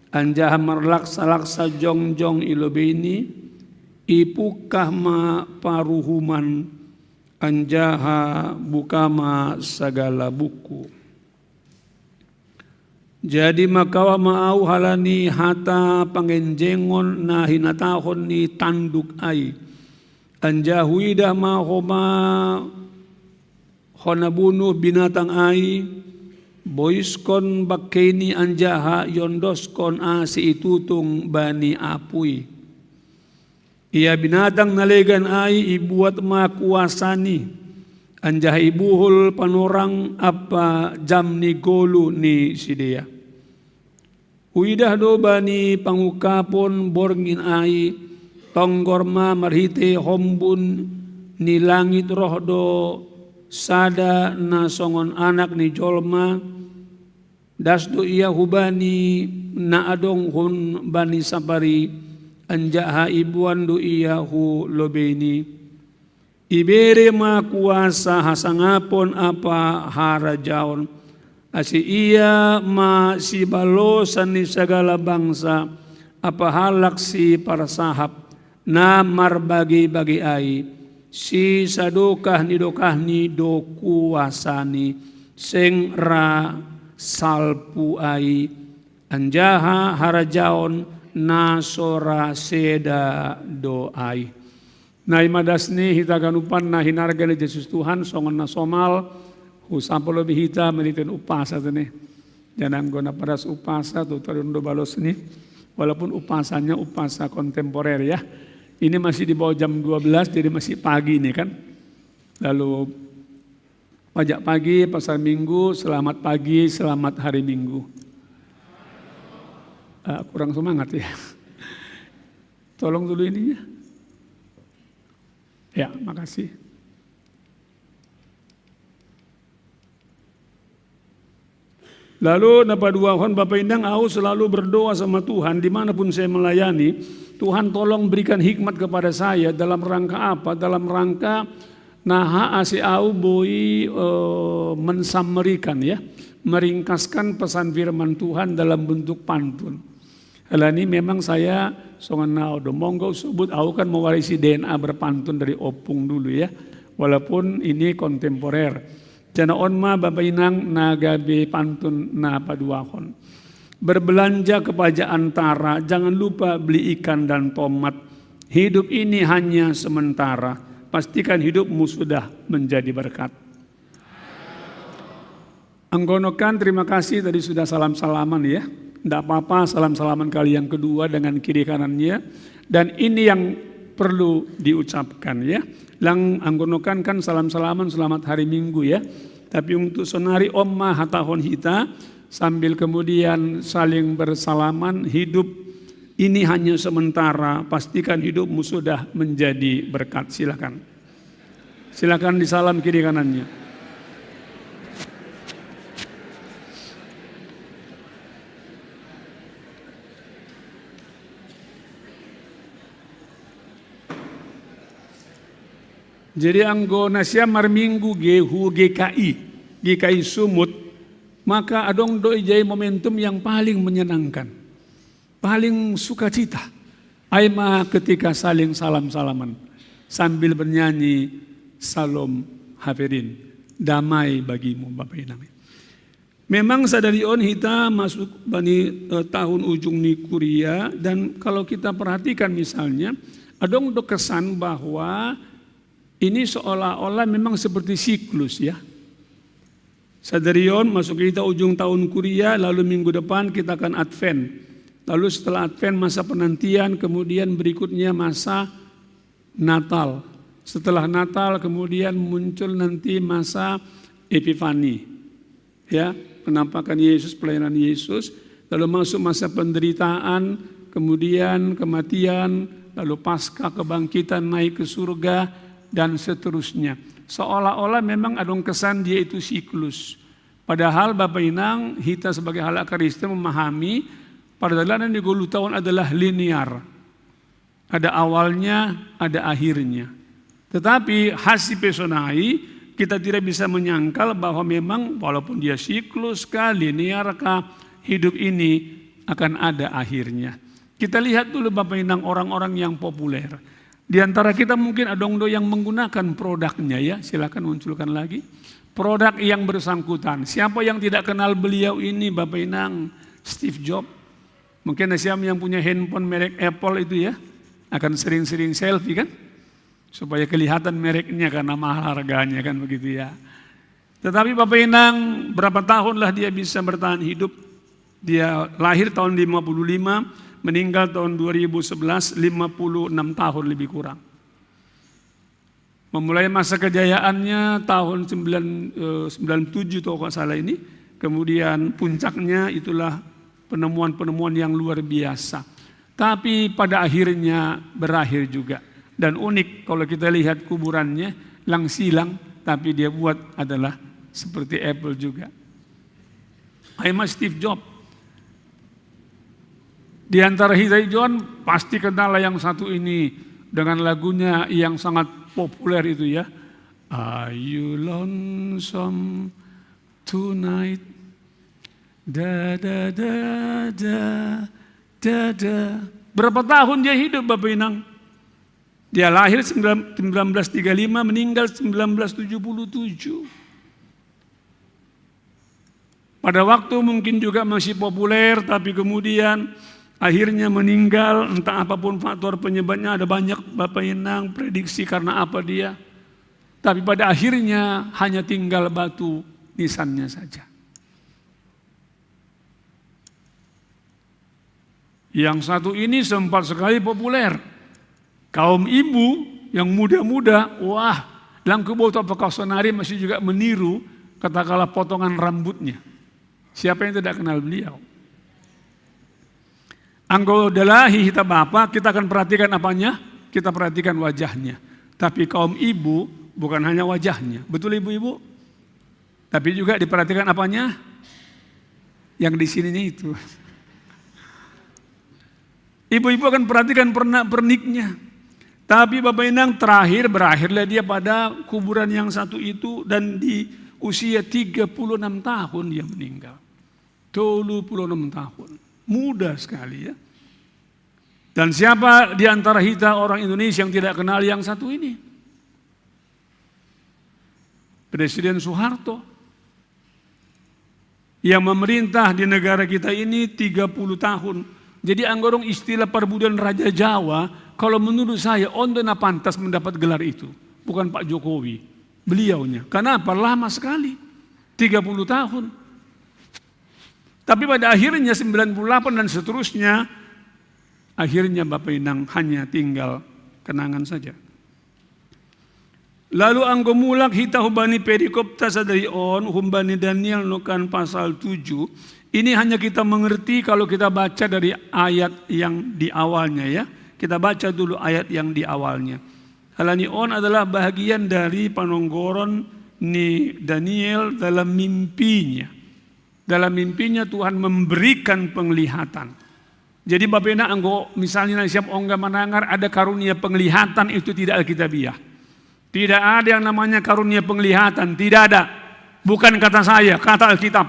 anjaha marlaksa-laksa jongjong i lobeini, ipungkah ma paruhuman, anjaha buka ma sagala buku. Jadi makawah ma au halani hata pangenjengon na hinatahon ni tanduk ai. Anjaha huidah ma homa hona bunuh binatang ai, boiskon bangkeini anjaha iondoskon ase itutung bani apui. Ia binatang na legan ai ibuat ma kuasani, anjaha ibuhul panorang ampa jam ni goluh ni sidea. Huidah do bani pangungkapon borngin ai, tonggor ma marhite hombun ni langit roh do sada na songon anak ni jolma, das do ia hubani na adong hun bani sapari, anjaha iboan do ia hu lobeini. Ibere ma kuasa hasangapon ampa harajaon, Asi ia ma sibalosan ni sagala bangsa, apahalak si parsahap, na marbagi-bagi ai, si sadokah ni dokahni do kuasani, seng ra salpu ai, anjaha harajaon na so ra seda do ai. Na imadas ni hita ganupan na hinarga ni Jesus Tuhan, songon na somal, husapolobi hita menitin upasa tene. Jangan gona padas upasa tu tadun do balos ni, walaupun upasanya upasa kontemporer ya. Ini masih di bawah jam dua belas, jadi masih pagi ini kan. Lalu pajak pagi, pasar minggu, selamat pagi, selamat hari minggu. Uh, kurang semangat ya. Tolong dulu ininya. Ya, makasih. Lalu na paduahon, Bapak Inang, au selalu berdoa sama Tuhan dimanapun saya melayani, Tuhan tolong berikan hikmat kepada saya dalam rangka apa? Dalam rangka naha asi au boi uh, mensammerikan ya, meringkaskan pesan firman Tuhan dalam bentuk pantun. Alani memang saya songon na do monggo sebut, au kan mewarisi D N A berpantun dari opung dulu ya. Walaupun ini kontemporer. Jana on ma Bapak Inang na gabe pantun na paduahon. Berbelanja ke paja antara, jangan lupa beli ikan dan tomat. Hidup ini hanya sementara, pastikan hidupmu sudah menjadi berkat. Anggonokan, terima kasih tadi sudah salam-salaman ya. Tidak apa-apa salam-salaman kali yang kedua dengan kiri kanannya. Dan ini yang perlu diucapkan ya. Lang anggonokan kan salam-salaman selamat hari Minggu ya. Tapi untuk sonari on ma hatahon hita sambil kemudian saling bersalaman, hidup ini hanya sementara, pastikan hidupmu sudah menjadi berkat. Silakan. Silakan disalam kiri kanannya. Jadi anggo nasiam marminggu ge hu G K I, G K I Sumut, maka adong do ijai momentum yang paling menyenangkan, paling sukacita. Ai ma ketika saling salam-salaman sambil bernyanyi Salom Haverin, damai bagimu Bapak Inang. Memang sadari on hita masuk bani eh, tahun ujung ni kuria, dan kalau kita perhatikan misalnya, adong do kesan bahwa ini seolah-olah memang seperti siklus ya. Sadari on masuk kita ujung tahun kuria, lalu minggu depan kita akan Advent. Lalu setelah Advent masa penantian, kemudian berikutnya masa Natal. Setelah Natal kemudian muncul nanti masa Epifani. Ya, penampakan Yesus, pelayanan Yesus, lalu masuk masa penderitaan, kemudian kematian, lalu pasca kebangkitan, naik ke surga, dan seterusnya. Seolah-olah memang adong kesan dia itu siklus. Padahal Bapak Inang, hita sebagai halak Kristen memahami pardalanan di golu tahun adalah linear. Ada awalnya, ada akhirnya. Tetapi hasi pesonai, kita tidak bisa menyangkal bahwa memang walaupun dia siklus kah, linear kah, hidup ini akan ada akhirnya. Kita lihat dulu Bapak Inang orang-orang yang populer. Di antara kita mungkin ada do yang menggunakan produknya ya, silakan munculkan lagi. Produk yang bersangkutan. Siapa yang tidak kenal beliau ini Bapak Inang, Steve Jobs? Mungkin nasiam yang punya handphone merek Apple itu ya, akan sering-sering selfie kan? Supaya kelihatan mereknya karena mahal harganya kan begitu ya. Tetapi Bapak Inang, berapa tahunlah dia bisa bertahan hidup? Dia lahir tahun lima puluh lima, meninggal tahun dua ribu sebelas, lima puluh enam tahun lebih kurang. Memulai masa kejayaannya tahun sembilan, eh, sembilan tujuh kalau nggak salah ini, kemudian puncaknya itulah penemuan-penemuan yang luar biasa. Tapi pada akhirnya berakhir juga. Dan unik kalau kita lihat kuburannya, langsilang, tapi dia buat adalah seperti Apple juga. Ai ma Steve Jobs. Di antara hita ijon pasti kenal lah yang satu ini dengan lagunya yang sangat populer itu ya. Are you lonesome tonight? Da, da, da, da, da, da. Berapa tahun dia hidup, Bapak Inang? Dia lahir sembilan belas tiga lima, meninggal sembilan belas tujuh puluh tujuh. Pada waktu mungkin juga masih populer, tapi kemudian akhirnya meninggal, entah apapun faktor penyebabnya, ada banyak, Bapak Inang, prediksi karena apa dia. Tapi pada akhirnya hanya tinggal batu nisannya saja. Yang satu ini sempat sekali populer. Kaum ibu yang muda-muda, wah, dalam kebutuhan vokal sonari masih juga meniru, katakanlah, potongan rambutnya. Siapa yang tidak kenal beliau? Anggo dalahi hita bapa, kita akan perhatikan apanya? Kita perhatikan wajahnya. Tapi kaum ibu bukan hanya wajahnya. Betul, ibu-ibu? Tapi juga diperhatikan apanya? Yang di sininya itu. Ibu-ibu akan perhatikan pernak-perniknya. Tapi Bapak Inang, terakhir berakhirlah dia pada kuburan yang satu itu, dan di usia tiga puluh enam tahun dia meninggal. Tiga puluh enam tahun. Muda sekali, ya. Dan siapa di antara kita orang Indonesia yang tidak kenal yang satu ini? Presiden Soeharto yang memerintah di negara kita ini tiga puluh tahun. Jadi, anggo adong istilah parbudaon Raja Jawa, kalau menurut saya, on do na pantas mendapat gelar itu. Bukan Pak Jokowi, beliaunya. Kenapa? Lama sekali, tiga puluh tahun. Tapi pada akhirnya sembilan puluh delapan dan seterusnya, akhirnya Bapak Inang, hanya tinggal kenangan saja. Lalu anggo mulak hita hubani perikopta sadari on, humbani Daniel nukan pasal tujuh, ini hanya kita mengerti kalau kita baca dari ayat yang di awalnya, ya. Kita baca dulu ayat yang di awalnya. Alani on adalah bahagian dari panonggoron ni Daniel dalam mimpinya. Dalam mimpinya Tuhan memberikan penglihatan. Jadi Bapak Inang, anggo misalnya na siap ongga manangar ada karunia penglihatan, itu tidak alkitabiah. Tidak ada yang namanya karunia penglihatan, tidak ada. Bukan kata saya, kata Alkitab.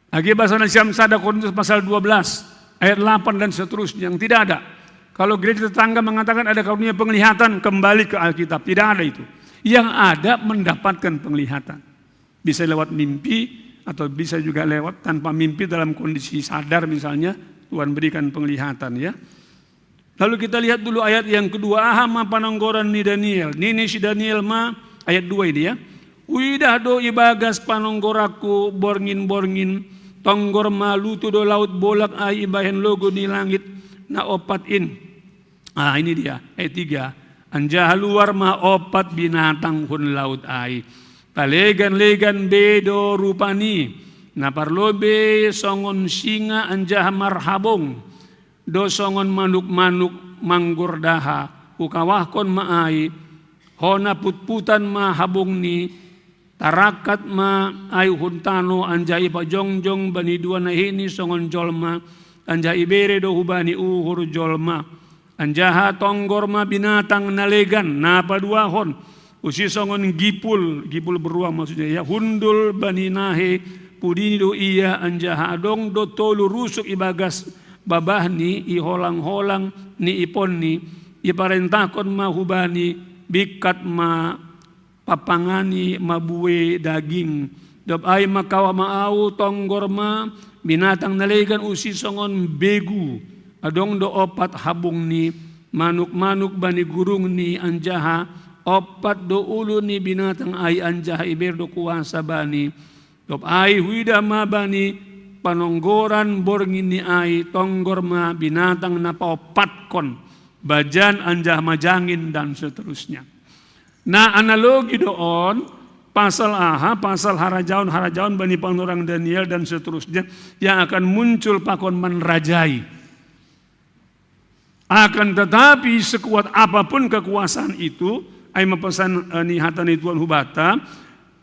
Lagi bahasa na siam sada Korintus pasal dua belas ayat delapan dan seterusnya, yang tidak ada. Kalau gereja tetangga mengatakan ada karunia penglihatan, kembali ke Alkitab, tidak ada itu. Yang ada mendapatkan penglihatan. Bisa lewat mimpi atau bisa juga lewat tanpa mimpi dalam kondisi sadar, misalnya Tuhan berikan penglihatan, ya. Lalu kita lihat dulu ayat yang kedua, aha ma panonggoran ni Daniel. Nini si Daniel ma, ayat dua ini, ya. Uidah do ibagas panonggorakku borngin-borngin, tonggor ma lutu do laut bolak ai ibahen logo ni langit na ompat in. Ah, ini dia, ayat tiga. Anjaha luar ma ompat binatang hun laut ai. Palegan-legan be do rupani, na parlobei songon singa anjaha marhabong do songon manuk-manuk manggordaha. Hukawahkon ma ai, hona putputan ma habongni, tarakat ma ai hun tano, anjaha ipajongjong bani dua nahini songon jolma, anjaha ibere do hubani uhur jolma. Anjaha tonggor ma binatang na legan na paduahon, usi songon gipul, gipul beruang maksudnya, ya, hundul bani nahe pudini do ia, anjaha adong do tolu rusuk ibagas babahni, i holang-holang ni iponni. Iparentahkon ma hubani, bingkat ma pampangani mabue daging. Dob ai mangkawah ma ahu tonggor ma binatang na legan usi songon begu. Adong do ompat habongni, manuk-manuk bani gurungni, anjaha ompat do ulu ni binatang ai, anjaha ibere do kuasa bani. Dob ai huidah ma bani panonggoran borngin ni ai, tonggor ma binatang na paompatkon, bajan anjaha majangin, dan seterusnya. Nah, analogi do on, pasal aha, pasal harajaon-harajaon bani panurirang Daniel dan seterusnya, yang akan muncul pakon manrajai. Akan tetapi, sekuat apapun kekuasaan itu, ai ma pesan, eh, ni hata ni Tuhan hubata,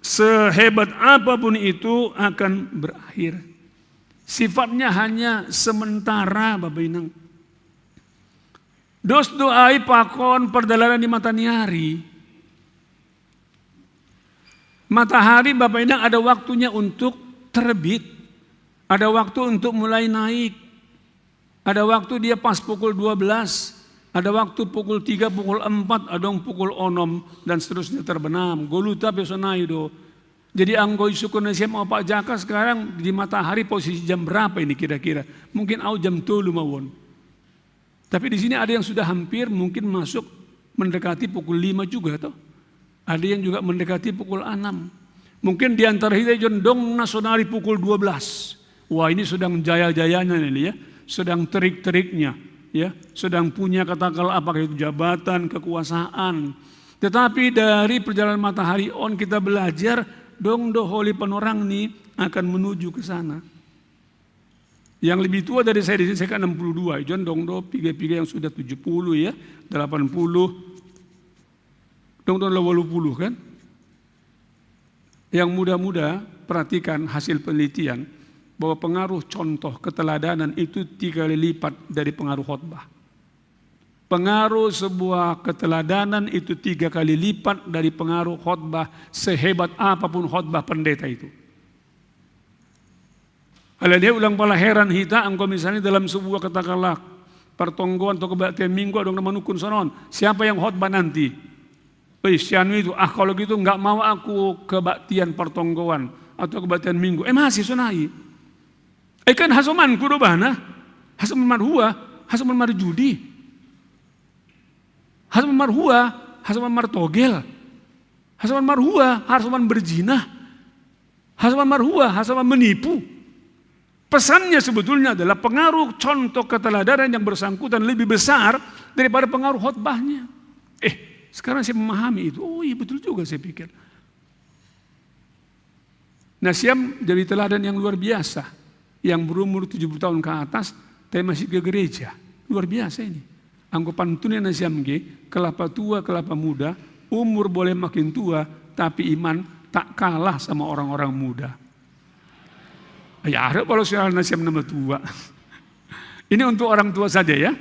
sehebat apapun itu akan berakhir. Sifatnya hanya sementara, Bapak Inang. Dos do ai pakon pardalanan ni mataniari. Matahari, Bapak Inang, ada waktunya untuk terbit. Ada waktu untuk mulai naik. Ada waktu dia pas pukul dua belas, ada waktu pukul tiga, pukul empat, ada yang pukul onom, dan seterusnya terbenam. Goluta besonai do. Jadi anggo isukun na siam Opak Jaka, sekarang di matahari posisi jam berapa ini kira-kira? Mungkin au jam tolu mawon. Tapi di sini ada yang sudah hampir mungkin masuk mendekati pukul lima juga, toh. Ada yang juga mendekati pukul enam. Mungkin di antara kita jondong nasonari pukul dua belas. Wah, ini sedang jaya-jayanya ini, ya. Sedang terik-teriknya, ya. Sedang punya, katakanlah, apakah itu jabatan, kekuasaan. Tetapi dari perjalanan matahari on kita belajar, dong do holi panorang ni akan menuju ke sana. Yang lebih tua dari saya di sini, saya kan enam puluh dua. Jondong do piga-piga yang sudah tujuh puluh, ya, delapan puluh. Dong do delapan puluh, kan? Yang muda-muda, perhatikan hasil penelitian bahwa pengaruh contoh keteladanan itu tiga kali lipat dari pengaruh khotbah. Pengaruh sebuah keteladanan itu tiga kali lipat dari pengaruh khotbah, sehebat apapun khotbah pendeta itu. Alania ulang pala heran hita, anggo misalnya dalam sebuah, katakanlah, pertonggoan atau kebaktian minggu, ada orang manukun sonon. Siapa yang khotbah nanti? Eh, si anu itu, ah, kalau gitu nggak mau aku kebaktian pertonggoan atau kebaktian minggu. Eh, masih sonai. Eh, kan hasomanku do bana. Hasoman marhua, hasoman marjudi. Hasoman marhua, hasoman martogel. Hasoman marhua, hasoman berzina. Hasoman marhua, hasoman menipu. Pesannya sebetulnya adalah pengaruh contoh keteladanan yang bersangkutan lebih besar daripada pengaruh khotbahnya. Eh, sekarang saya memahami itu. Oh iya, betul juga, saya pikir. Nah, siam jadi teladan yang luar biasa. Yang berumur tujuh puluh tahun ke atas, tapi masih ke gereja. Luar biasa ini. Anggo pantunnya na siam ge, kelapa tua, kelapa muda, umur boleh makin tua, tapi iman tak kalah sama orang-orang muda. Ya, ada kalau soal na siam nama tua. Ini untuk orang tua saja, ya.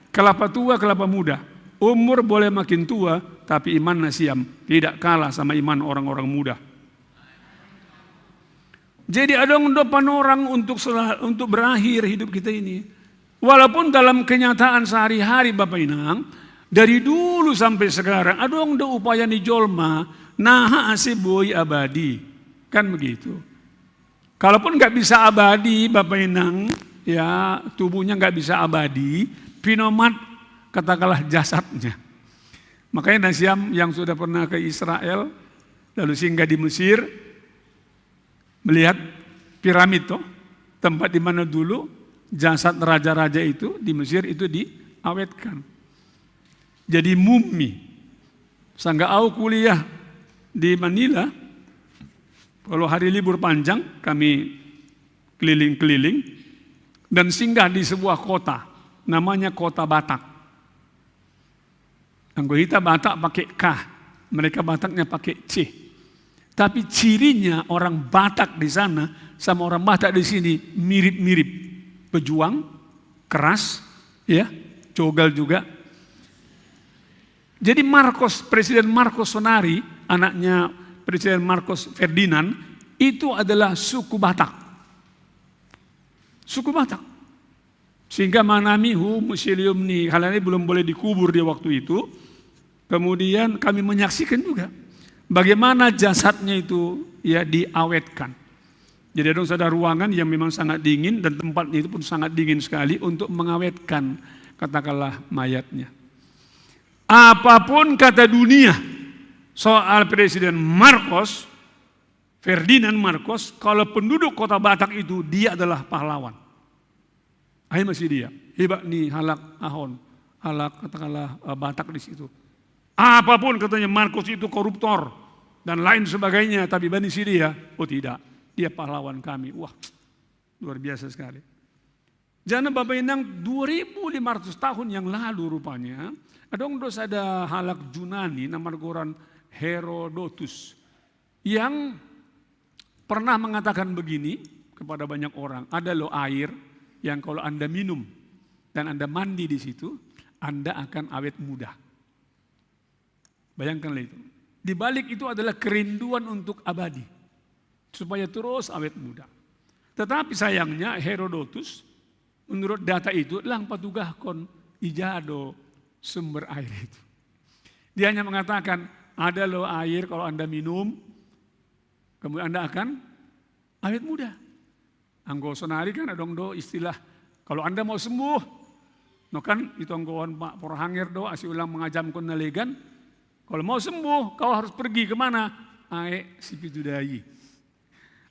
Kelapa tua, kelapa muda. Umur boleh makin tua, tapi iman na siam tidak kalah sama iman orang-orang muda. Jadi adong do panorang untuk sela-, untuk berakhir hidup kita ini. Walaupun dalam kenyataan sehari-hari, Bapak Inang, dari dulu sampai sekarang adong do upaya ni jolma naha ase boi abadi. Kan begitu. Kalaupun nggak bisa abadi, Bapak Inang, ya, tubuhnya nggak bisa abadi, pinomat, katakanlah, jasadnya. Makanya na siam yang sudah pernah ke Israel, lalu singgah di Mesir, melihat piramid, toh, tempat di mana dulu jasad raja-raja itu di Mesir itu diawetkan. Jadi mumi. Sangga au kuliah di Manila, kalau hari libur panjang kami keliling-keliling dan singgah di sebuah kota, namanya Kota Batak. Anggo hita Batak pakai K, mereka Bataknya pakai C. Tapi cirinya orang Batak di sana sama orang Batak di sini mirip-mirip. Pejuang, keras, ya, cogal juga. Jadi Marcos, Presiden Marcos Sonari, anaknya Presiden Marcos Ferdinand, itu adalah suku Batak. Suku Batak. Sehingga manami hu museum ni, karena ini belum boleh dikubur di waktu itu. Kemudian kami menyaksikan juga bagaimana jasadnya itu, ya, diawetkan. Jadi ada sada ruangan yang memang sangat dingin dan tempatnya itu pun sangat dingin sekali untuk mengawetkan, katakanlah, mayatnya. Apapun kata dunia soal Presiden Marcos, Ferdinand Marcos, kalau penduduk Kota Batak itu, dia adalah pahlawan. Ai masih dia, hebat ni halak ahon, halak, katakanlah, eh, Batak di situ. Apapun katanya, Marcos itu koruptor dan lain sebagainya, tapi bani si dia, oh tidak, dia pahlawan kami. Wah, luar biasa sekali. Jana Bapak Inang, dua ribu lima ratus tahun yang lalu rupanya, adong do sada halak Junani na margoran Herodotus yang pernah mengatakan begini kepada banyak orang, ada loh air yang kalau Anda minum dan Anda mandi di situ, Anda akan awet muda. Bayangkanlah itu. Di balik itu adalah kerinduan untuk abadi, supaya terus awet muda. Tetapi sayangnya Herodotus, menurut data itu, lang patugahkon ija do sumber air itu. Dia hanya mengatakan, "Ada loh air, kalau Anda minum, kemudian Anda akan awet muda." Anggo sonari kan adong do istilah, "Kalau Anda mau sembuh, no kan itu anggoon Pak Porohanger do, asi ulang mangajamkon na legan. Kalau mau sembuh, kau harus pergi kemana? Aek Sipitudai."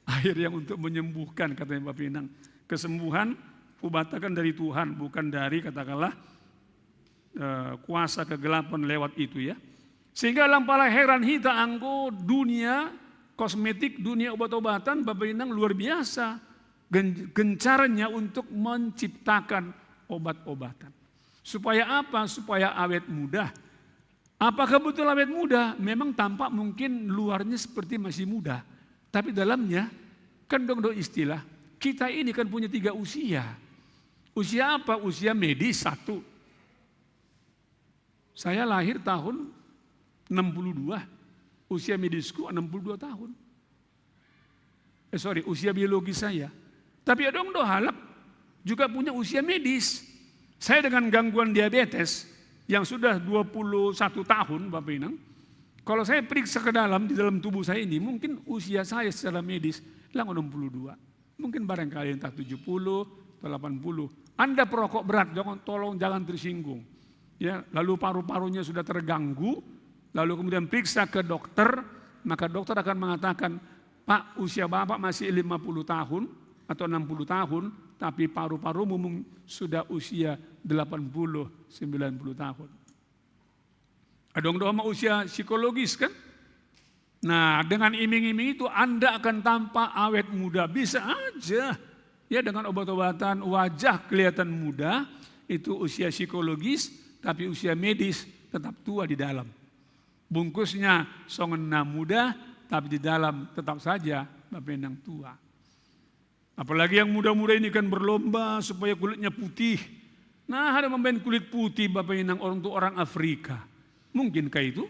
Air yang untuk menyembuhkan, katanya Bapak Inang. Kesembuhan, ubatakan dari Tuhan, bukan dari, katakanlah, eh, kuasa kegelapan lewat itu, ya. Sehingga lang pala heran hita anggo dunia kosmetik, dunia obat-obatan, Bapak Inang, luar biasa gen-, gencarnya untuk menciptakan obat-obatan. Supaya apa? Supaya awet muda. Apakah betul awet muda? Memang tampak mungkin luarnya seperti masih muda, tapi dalamnya, kan adong do istilah, kita ini kan punya tiga usia. Usia apa? Usia medis, satu. Saya lahir tahun enam puluh dua, usia medisku enam puluh dua tahun. Eh, sorry, usia biologis saya. Tapi adong do halak juga punya usia medis. Saya dengan gangguan diabetes yang sudah dua puluh satu tahun, Bapak Inang. Kalau saya periksa ke dalam, di dalam tubuh saya ini, mungkin usia saya secara medis lang enam puluh dua. Mungkin barangkali entah tujuh puluh atau delapan puluh. Anda perokok berat, jangan, tolong jangan tersinggung. Ya, lalu paru-parunya sudah terganggu, lalu kemudian periksa ke dokter, maka dokter akan mengatakan, "Pak, usia Bapak masih lima puluh tahun atau enam puluh tahun, tapi paru-parumu mung-, sudah usia delapan puluh, sembilan puluh tahun." Adong do ma usia psikologis, kan? Nah, dengan iming-iming itu Anda akan tampak awet muda, bisa aja. Ya, dengan obat-obatan wajah kelihatan muda, itu usia psikologis, tapi usia medis tetap tua di dalam. Bungkusnya songon na muda, tapi di dalam tetap saja Bapak Inang tua. Apalagi yang muda-muda ini kan berlomba supaya kulitnya putih. Nah, ada mambaen kulit putih, Bapak Inang, orang tua orang Afrika. Mungkinkah itu?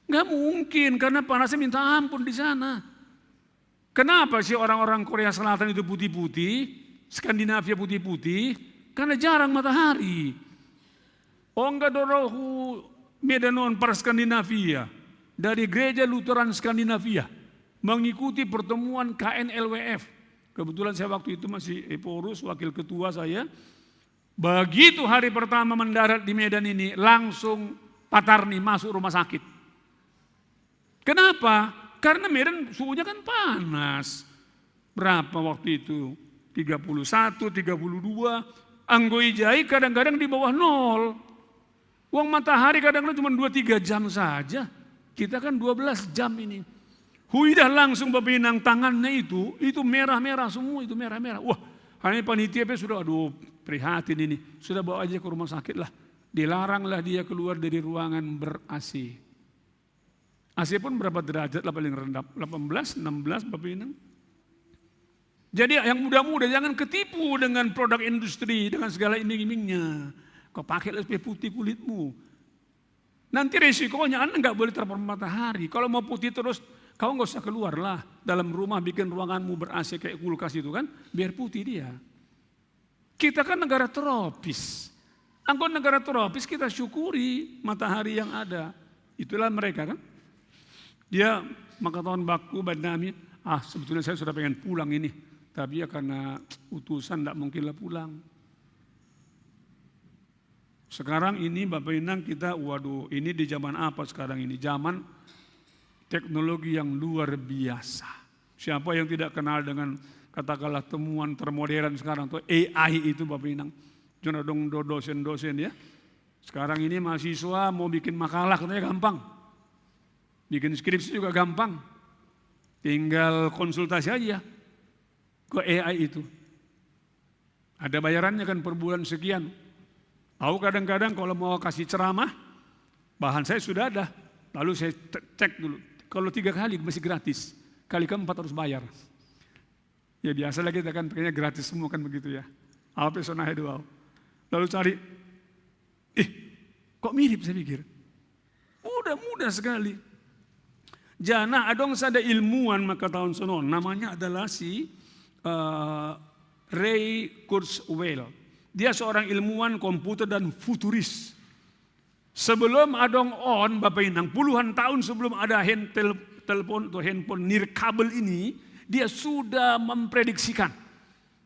Nggak mungkin, karena panasnya minta ampun di sana. Kenapa sih orang-orang Korea Selatan itu putih-putih, Skandinavia putih-putih? Karena jarang matahari. Ongga do ro hu Medan on par Skandinavia, dari Gereja Lutheran Skandinavia, mengikuti pertemuan K N L W F. Kebetulan saya waktu itu masih Ephorus, wakil ketua saya. Begitu hari pertama mendarat di Medan ini, langsung Pak Tarni masuk rumah sakit. Kenapa? Karena Medan suhunya kan panas. Berapa waktu itu? Tiga puluh satu, tiga puluh dua. Anggo ijai kadang-kadang di bawah nol. Uang matahari kadang-kadang cuma dua tiga jam saja. Kita kan dua belas jam ini. Huidah langsung, Bapak Inang, tangannya itu, itu merah-merah semua, itu merah-merah. Wah, hanya panitia pe sudah, aduh, prihatin ini. Sudah bawa aja ke rumah sakit lah. Dilaranglah dia keluar dari ruangan ber-A C. A C pun berapa derajat lah paling rendah? Delapan belas, enam belas, Bapak Inang. Jadi yang muda-muda jangan ketipu dengan produk industri, dengan segala iming-imingnya. Kau pakai lah supaya putih kulitmu. Nanti resikonya Anda nggak boleh terpapar matahari. Kalau mau putih terus, kau nggak usah keluar lah. Dalam rumah bikin ruanganmu ber-A C kayak kulkas itu kan, biar putih dia. Kita kan negara tropis. Anggo negara tropis, kita syukuri matahari yang ada. Itulah mereka kan. Dia mangkatahon bangku, baen nami, "Ah, sebetulnya saya sudah pengen pulang ini. Tapi ya karena utusan, ndak mungkin lah pulang." Sekarang ini, Bapak Inang, kita, waduh, ini di zaman apa sekarang ini? Zaman teknologi yang luar biasa. Siapa yang tidak kenal dengan, katakanlah, temuan termodern sekarang tuh, A I itu, Bapak Inang? Jangan dong do-, dosen-dosen, ya. Sekarang ini mahasiswa mau bikin makalah katanya gampang. Bikin skripsi juga gampang. Tinggal konsultasi aja ke A I itu. Ada bayarannya kan per bulan sekian. Aku kadang-kadang kalau mau kasih ceramah, bahan saya sudah ada. Lalu saya te-, cek dulu. Kalau tiga kali masih gratis. Kali keempat harus bayar. Ya biasa lah kita kan, pakainya gratis semua kan begitu ya. Apa sonahe doang. Lalu cari, "Ih, kok mirip?" saya pikir. Udah mudah sekali. Jana adong sada ilmuwan maka taon sonon, namanya adalah si eh, Ray Kurzweil. Dia seorang ilmuwan komputer dan futuris. Sebelum adong on, Bapak Inang, puluhan tahun sebelum ada hand tel- telepon atau handphone nirkabel ini, dia sudah memprediksikan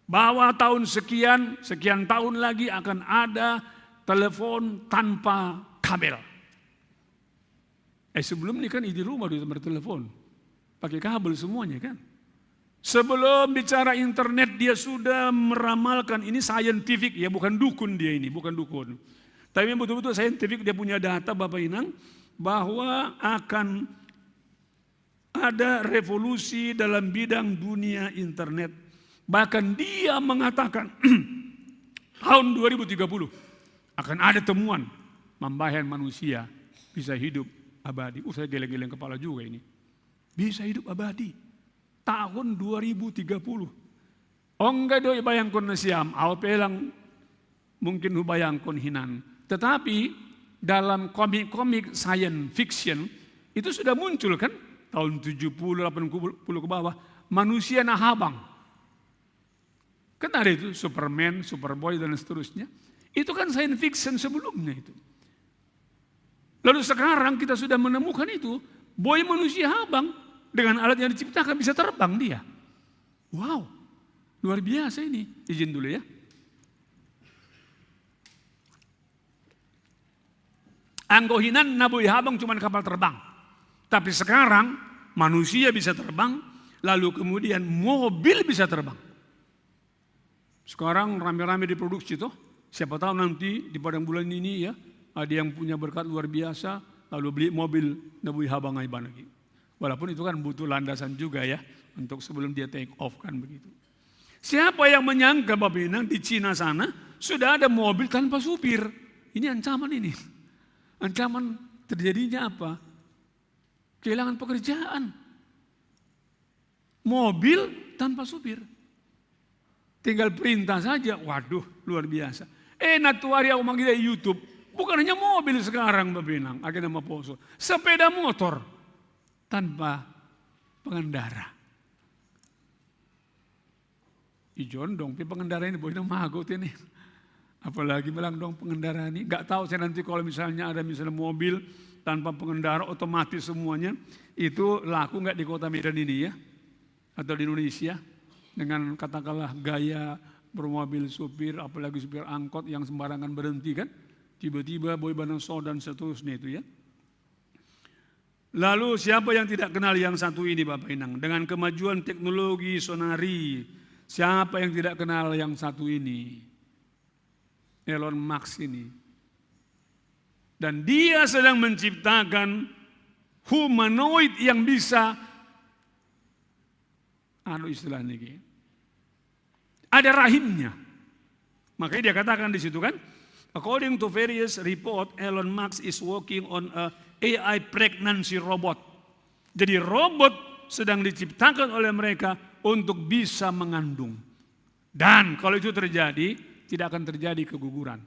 bahwa tahun sekian, sekian tahun lagi akan ada telepon tanpa kabel. Eh, sebelum ini kan di rumah dulu bertelepon. Pakai kabel semuanya kan. Sebelum bicara internet, dia sudah meramalkan, ini scientific ya, bukan dukun dia ini, bukan dukun. Tapi yang betul-betul scientific, dia punya data, Bapak Inang, bahwa akan ada revolusi dalam bidang dunia internet. Bahkan dia mengatakan tahun dua ribu tiga puluh akan ada temuan mambahan manusia bisa hidup abadi. Uh, saya geleng-geleng kepala juga ini. Bisa hidup abadi. Tahun dua ribu tiga puluh. Ongga do ibayangkon nasiam, au pe lang mungkin hubayangkon hinan. Tetapi dalam komik-komik science fiction itu sudah muncul kan, tahun tujuh puluh, delapan puluh ke bawah, manusia na habang. Kan ada itu Superman, Superboy dan seterusnya. Itu kan science fiction sebelumnya itu. Lalu sekarang kita sudah menemukan itu, boy manusia habang dengan alat yang diciptakan bisa terbang dia. Wow, luar biasa ini. Izin dulu ya. Anggo hinan na boy habang cuman kapal terbang. Tapi sekarang manusia bisa terbang, lalu kemudian mobil bisa terbang. Sekarang rame-rame diproduksi tuh. Siapa tahu nanti di padang bulan ini ya, ada yang punya berkat luar biasa, lalu beli mobil na boy habang ai bana lagi. Walaupun itu kan butuh landasan juga ya, untuk sebelum dia take off kan begitu. Siapa yang menyangka, Bapak Inang, di Cina sana sudah ada mobil tanpa supir? Ini ancaman ini. Ancaman terjadinya apa? Kehilangan pekerjaan. Mobil tanpa supir. Tinggal perintah saja, waduh, luar biasa. Eh, na tuari au manggida YouTube. Bukan hanya mobil sekarang, Bapak Inang, akhirnya maposo. Sepeda motor tanpa pengendara. Ijon dong, pi pengendara ini boy na mago ini. Apalagi malang dong pengendara ini. Nggak tahu saya nanti kalau misalnya ada misalnya mobil tanpa pengendara otomatis semuanya, itu laku nggak di kota Medan ini ya? Atau di Indonesia dengan katakanlah gaya bermobil supir, apalagi supir angkot yang sembarangan berhenti kan? Tiba-tiba boy bana so dan seterusnya itu ya. Lalu siapa yang tidak kenal yang satu ini, Bapak Inang? Dengan kemajuan teknologi sonari, siapa yang tidak kenal yang satu ini? Elon Musk ini. Dan dia sedang menciptakan humanoid yang bisa, anu istilahnya gini, ada rahimnya. Makanya dia katakan di situ kan, according to various report, Elon Musk is working on a AI pregnancy robot. Jadi robot sedang diciptakan oleh mereka untuk bisa mengandung. Dan kalau itu terjadi, tidak akan terjadi keguguran.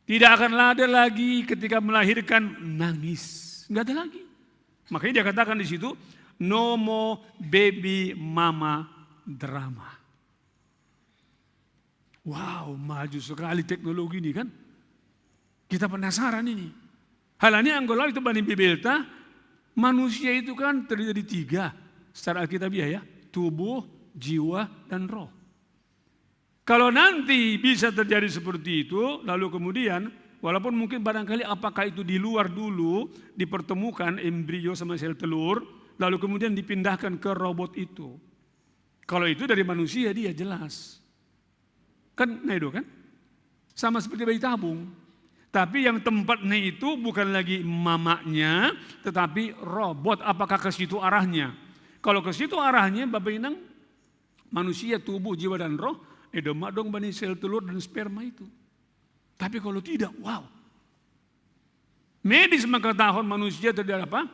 Tidak akan ada lagi ketika melahirkan nangis. Nggak ada lagi. Makanya dia katakan di situ, no more baby mama drama. Wow, maju sekali teknologi ini kan. Kita penasaran ini. Halani anggo lau itu bani Bibelta, manusia itu kan terdiri dari tiga secara Alkitabiah ya. Tubuh, jiwa, dan roh. Kalau nanti bisa terjadi seperti itu, lalu kemudian, walaupun mungkin barangkali apakah itu di luar dulu, dipertemukan embrio sama sel telur, lalu kemudian dipindahkan ke robot itu. Kalau itu dari manusia dia jelas. Kan, nah itu kan? Sama seperti bayi tabung. Tapi yang tempatnya itu bukan lagi mamanya, tetapi robot. Apakah ke situ arahnya? Kalau ke situ arahnya, Bapak Inang, manusia, tubuh, jiwa, dan roh, eh, doma dong bani sel telur dan sperma itu. Tapi kalau tidak, wow. Medis maka tahun manusia terjadi apa?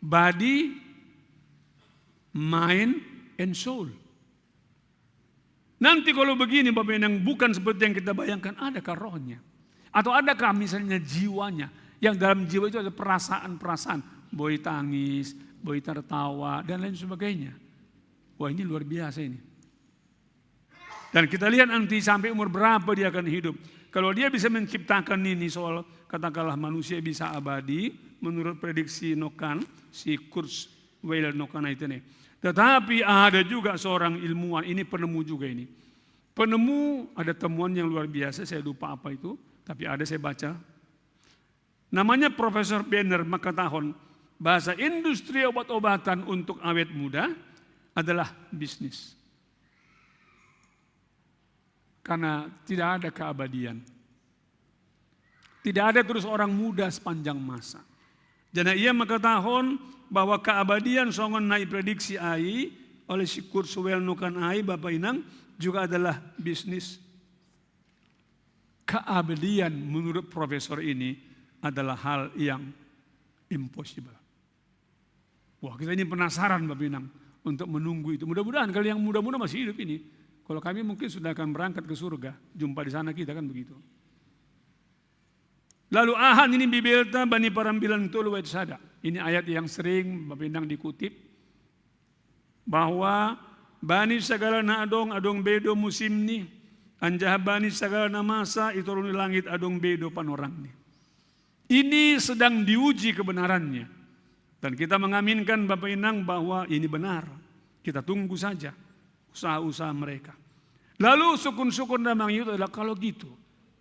Body, mind, and soul. Nanti kalau begini, Bapak Inang, bukan seperti yang kita bayangkan, adakah rohnya? Atau adakah misalnya jiwanya? Yang dalam jiwa itu ada perasaan-perasaan. Boy tangis, Boy tertawa, dan lain sebagainya. Wah, ini luar biasa ini. Dan kita lihat nanti sampai umur berapa dia akan hidup. Kalau dia bisa menciptakan ini soal katakanlah manusia bisa abadi menurut prediksi Nokan, si Kurzweil Nokan itu nih. Tetapi ada juga seorang ilmuwan, ini penemu juga ini. Penemu, ada temuan yang luar biasa, saya lupa apa itu, tapi ada saya baca. Namanya Profesor Benner mengatakan bahasa industri obat-obatan untuk awet muda adalah bisnis. Karena tidak ada keabadian. Tidak ada terus orang muda sepanjang masa. Jadi ia mengatakan bahwa keabadian songon naik prediksi ai oleh si Kurzweil Nokan ai Bapak Inang juga adalah bisnis. Keabadian menurut profesor ini adalah hal yang impossible. Wah, kita ini penasaran Bapak Inang untuk menunggu itu. Mudah-mudahan kalau yang muda-muda masih hidup ini, kalau kami mungkin sudah akan berangkat ke surga, jumpa di sana kita kan begitu. Lalu ahan ini bibelta bani parambilan tolu ayat sada. Ini ayat yang sering Bapak Inang dikutip bahwa bani segala na adong adong bedo musim ni, anjaha bani segala na masa i toru ni langit adong bedo panorang ni. Ini sedang diuji kebenarannya. Dan kita mengaminkan Bapak Inang bahwa ini benar. Kita tunggu saja usaha-usaha mereka. Lalu sukun-sukun dan mangiut adalah kalau gitu.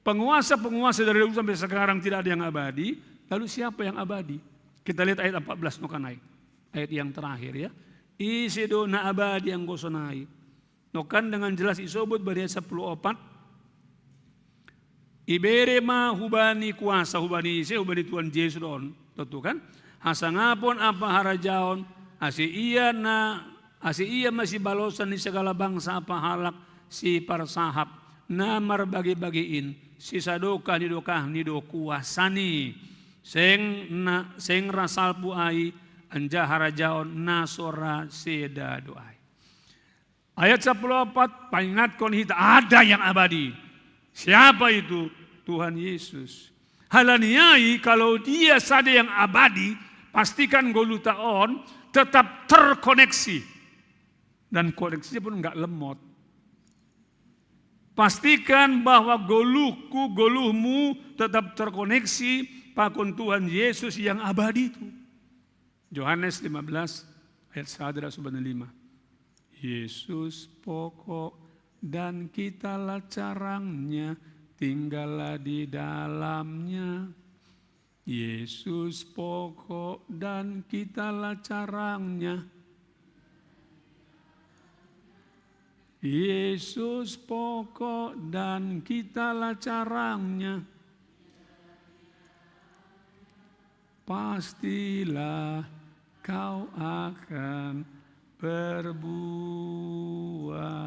Penguasa-penguasa dari dulu sampai sekarang tidak ada yang abadi. Lalu siapa yang abadi? Kita lihat ayat empat belas Nokan ai. Ayat yang terakhir ya. Ise do na abadi anggo sonai. Nokan dengan jelas isobut bari ayat sepuluh opat. Ibere ma hubani kuasa hubani ise hubani Tuhan Yesus on. Tentu kan? Hasangapon apa harajaon ase ia na ase ia masibalosan ni segala bangsa apa halak si parsahap na marbagi-bagiin si sadokah ni dokah ni do kuasani seng na seng ra salpu ai anjaha harajaon na so ra seda do ai. Ayat sepuluh empat paingatkon hita ada yang abadi. Siapa itu? Tuhan Yesus. Halani ai kalau dia sada yang abadi, pastikan goluhta on tetap terkoneksi. Dan koneksinya pun nggak lemot. Pastikan bahwa goluhku, goluhmu tetap terkoneksi pakon Tuhan Yesus yang abadi itu. Yohanes lima belas ayat sada dan lima. Yesus pokok dan kitalah carangnya, tinggallah di dalamnya. Yesus pokok dan kitalah carangnya. Yesus pokok dan kitalah carangnya. Pastilah kau akan berbuah.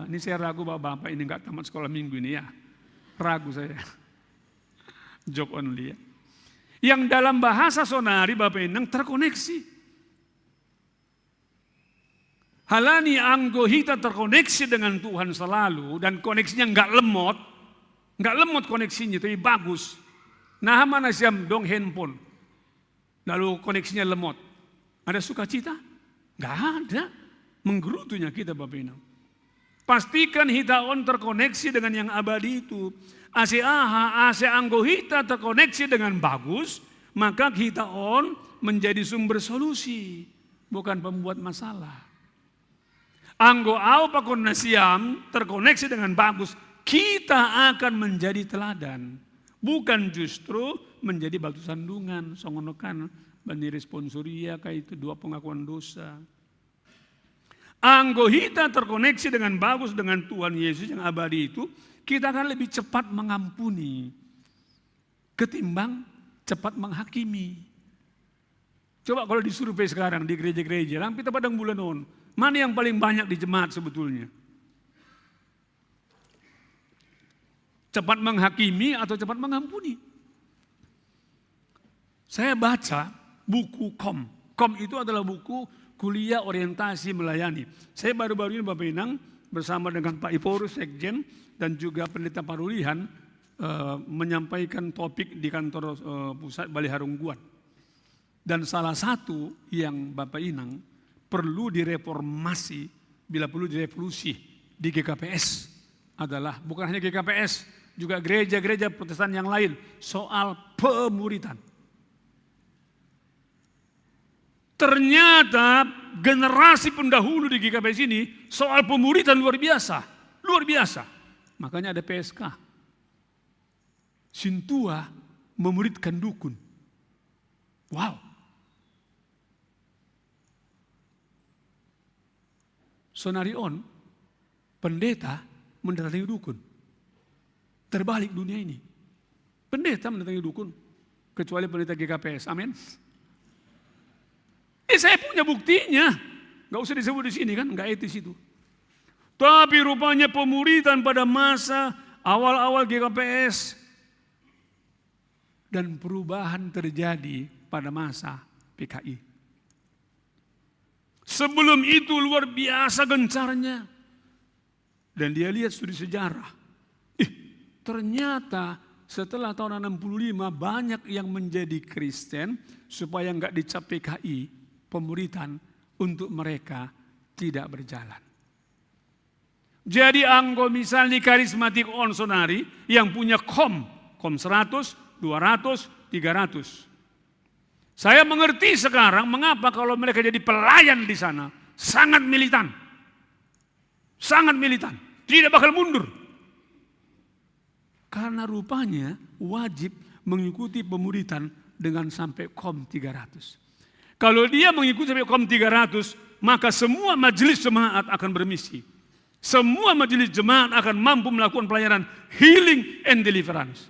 Ini saya ragu bapak-bapak ini nggak tamat sekolah minggu ini ya. Ragu saya. Job only ya. Yang dalam bahasa sonari Bapak Inang terkoneksi. Halani anggo hita terkoneksi dengan Tuhan selalu dan koneksinya nggak lemot, nggak lemot koneksinya tapi bagus. Nah mana siam dong handphone, lalu koneksinya lemot, ada sukacita? Nggak ada. Menggerutunya kita Bapak Inang. Pastikan hita on terkoneksi dengan yang abadi itu. Ase aha, ase anggo hita terkoneksi dengan bagus, maka hita on menjadi sumber solusi, bukan pembuat masalah. Anggo au pakon nasiam terkoneksi dengan bagus, kita akan menjadi teladan, bukan justru menjadi batu sandungan. Songon kan bani responsoria kayak itu dua pengakuan dosa. Anggo hita terkoneksi dengan bagus dengan Tuhan Yesus yang abadi itu, kita akan lebih cepat mengampuni ketimbang cepat menghakimi. Coba kalau disurvei sekarang di gereja-gereja, lampi padang bulan on, mana yang paling banyak di jemaat sebetulnya? Cepat menghakimi atau cepat mengampuni? Saya baca buku kom. Kom itu adalah buku kuliah orientasi melayani. Saya baru-baru ini Bapak Inang bersama dengan Pak Iporus Sekjen dan juga Pendeta Parulihan eh, menyampaikan topik di kantor eh, pusat Balai Harungguan. Dan salah satu yang Bapak Inang perlu direformasi, bila perlu direvolusi di G K P S adalah bukan hanya G K P S, juga gereja-gereja Protestan yang lain soal pemuritan. Ternyata generasi pendahulu di G K P S ini soal pemuritan luar biasa, luar biasa. Makanya ada P S K. Sintua memuridkan dukun. Wow. Sonarion, pendeta mendatangi dukun. Terbalik dunia ini. Pendeta mendatangi dukun. Kecuali pendeta G K P S. Amin. Eh, saya punya buktinya. Nggak usah disebut di sini kan, nggak etis itu. Tapi rupanya pemuritan pada masa awal-awal G K P S dan perubahan terjadi pada masa P K I. Sebelum itu luar biasa gencarnya. Dan dia lihat studi sejarah. Ih, ternyata setelah tahun enam puluh lima banyak yang menjadi Kristen supaya nggak dicap P K I, pemuritan untuk mereka tidak berjalan. Jadi anggo misalnya karismatik onsonari yang punya kom, kom seratus, dua ratus, tiga ratus. Saya mengerti sekarang mengapa kalau mereka jadi pelayan di sana sangat militan. Sangat militan, tidak bakal mundur. Karena rupanya wajib mengikuti pemuritan dengan sampai kom tiga ratus. Kalau dia mengikuti sampai kom tiga ratus, maka semua majelis jemaat akan bermisi. Semua majelis jemaat akan mampu melakukan pelayanan healing and deliverance.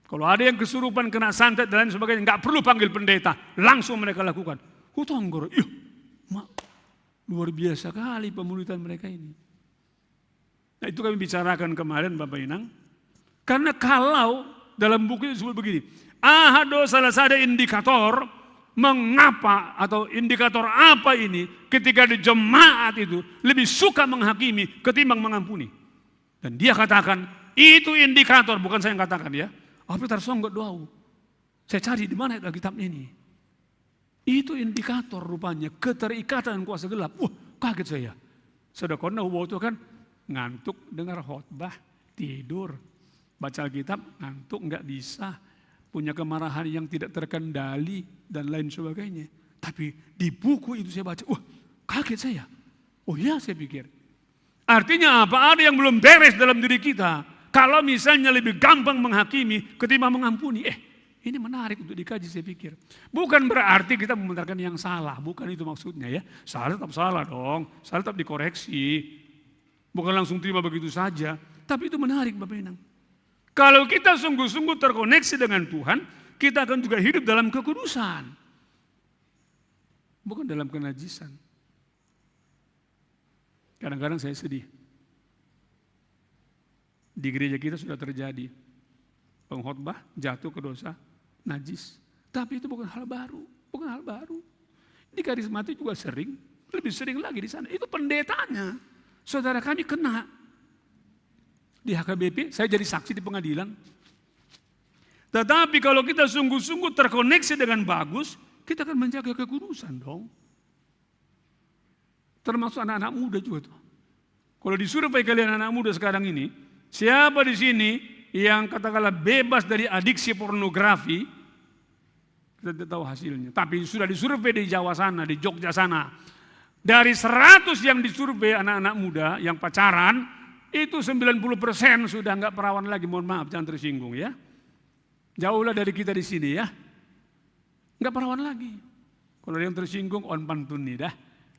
Kalau ada yang kesurupan, kena santet dan lain sebagainya, nggak perlu panggil pendeta, langsung mereka lakukan. Hutonggoro, iya, luar biasa kali pemuritan mereka ini. Nah, itu kami bicarakan kemarin, Bapak Inang. Karena kalau dalam buku itu disebut begini, ada salah satu indikator mengapa atau indikator apa ini ketika di jemaat itu lebih suka menghakimi ketimbang mengampuni. Dan dia katakan, itu indikator, bukan saya yang katakan ya. Apa tarsonggot doau. Saya cari di mana itu Alkitab ini. Itu indikator rupanya keterikatan kuasa gelap. Wah, kaget saya. Sudah kona waktu kan ngantuk dengar khotbah, tidur. Baca Alkitab ngantuk, nggak bisa. Punya kemarahan yang tidak terkendali dan lain sebagainya. Tapi di buku itu saya baca, wah, kaget saya. Oh ya, saya pikir. Artinya apa? Ada yang belum beres dalam diri kita. Kalau misalnya lebih gampang menghakimi ketimbang mengampuni. Eh, ini menarik untuk dikaji, saya pikir. Bukan berarti kita membenarkan yang salah, bukan itu maksudnya ya. Salah tetap salah dong, salah tetap dikoreksi. Bukan langsung terima begitu saja. Tapi itu menarik, Bapak Inang. Kalau kita sungguh-sungguh terkoneksi dengan Tuhan, kita akan juga hidup dalam kekudusan. Bukan dalam kenajisan. Kadang-kadang saya sedih. Di gereja kita sudah terjadi pengkhotbah jatuh ke dosa najis. Tapi itu bukan hal baru, bukan hal baru. Di karismatik juga sering, lebih sering lagi di sana. Itu pendetanya. Saudara kami kena di H K B P, saya jadi saksi di pengadilan. Tetapi kalau kita sungguh-sungguh terkoneksi dengan bagus, kita akan menjaga kekudusan dong. Termasuk anak-anak muda juga tuh. Kalau disurvei kalian anak muda sekarang ini, siapa di sini yang katakanlah bebas dari adiksi pornografi? Kita tidak tahu hasilnya. Tapi sudah disurvei di Jawa sana, di Jogja sana. Dari seratus yang disurvei anak-anak muda yang pacaran, itu sembilan puluh persen sudah nggak perawan lagi. Mohon maaf, jangan tersinggung ya. Jauhlah dari kita di sini ya. Nggak perawan lagi. Kalau ada yang tersinggung, on pantun nih dah.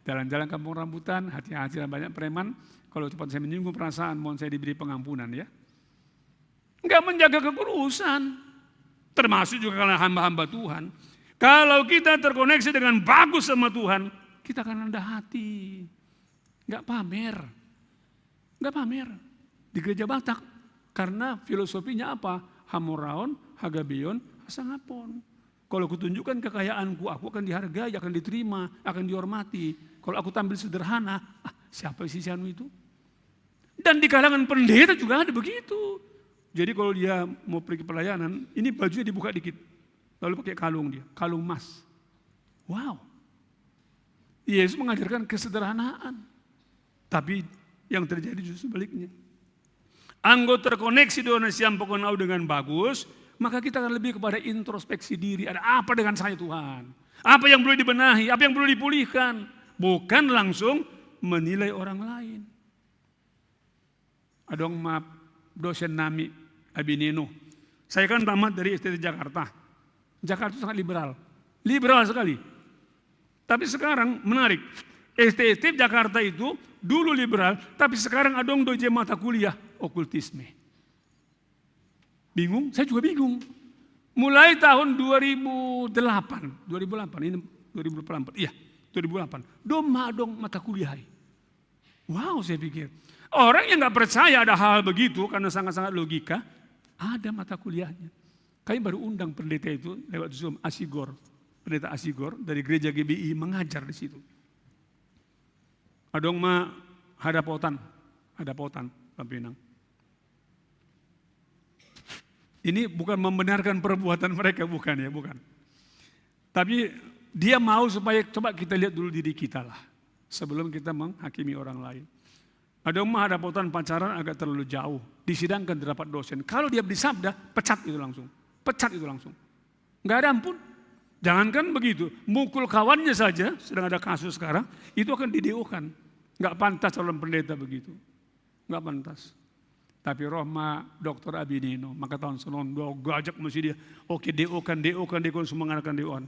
Jalan-jalan kampung rambutan, hati-hati lah banyak preman. Kalau cepat saya menyinggung perasaan, mohon saya diberi pengampunan ya. Nggak menjaga kekudusan. Termasuk juga karena hamba-hamba Tuhan. Kalau kita terkoneksi dengan bagus sama Tuhan, kita akan rendah hati. Nggak pamer. Nggak pamer. Di gereja Batak. Karena filosofinya apa? Hamoraon, hagabeon, hasangapon. Kalau kutunjukkan kekayaanku, aku akan dihargai, akan diterima, akan dihormati. Kalau aku tampil sederhana, ah, siapa sih si anu itu? Dan di kalangan pendeta juga ada begitu. Jadi kalau dia mau pergi pelayanan, ini bajunya dibuka dikit. Lalu pakai kalung dia, kalung emas. Wow. Yesus mengajarkan kesederhanaan. Tapi yang terjadi justru sebaliknya. Anggo terkoneksi dona siam pokonau dengan bagus, maka kita akan lebih kepada introspeksi diri. Ada apa dengan saya, Tuhan? Apa yang perlu dibenahi? Apa yang perlu dipulihkan? Bukan langsung menilai orang lain. Adong ma dosen nami, Abi Neno. Saya kan tamat dari S T T Jakarta. Jakarta itu sangat liberal. Liberal sekali. Tapi sekarang menarik. S T T Jakarta itu dulu liberal, tapi sekarang adong do ije mata kuliah okultisme. Bingung? Saya juga bingung. Mulai tahun dua ribu delapan, dua ribu delapan, ini dua ribu delapan, iya, dua ribu delapan. Dong ma adong mata kuliah. Wow, saya pikir. Orang yang nggak percaya ada hal begitu karena sangat-sangat logika, ada mata kuliahnya. Kami baru undang pendeta itu lewat Zoom, Asigor. Pendeta Asigor dari gereja G B I mengajar di situ. Adong ma hadapotan, hadapotan, Bapinang. Ini bukan membenarkan perbuatan mereka, bukan ya, bukan. Tapi dia mau supaya coba kita lihat dulu diri kita lah sebelum kita menghakimi orang lain. Adong ma hadapotan pacaran agak terlalu jauh, disidangkan di rapat dosen. Kalau dia disabda, pecat itu langsung. Pecat itu langsung. Nggak ada ampun. Jangankan begitu, mukul kawannya saja, sedang ada kasus sekarang, itu akan dideokan. Nggak pantas calon pendeta begitu. Nggak pantas. Tapi roh ma dokter Abi Neno, maka tahun sonon dua gajak masih dia. Oke, deokan, deokan, deokan, semangatkan deokan.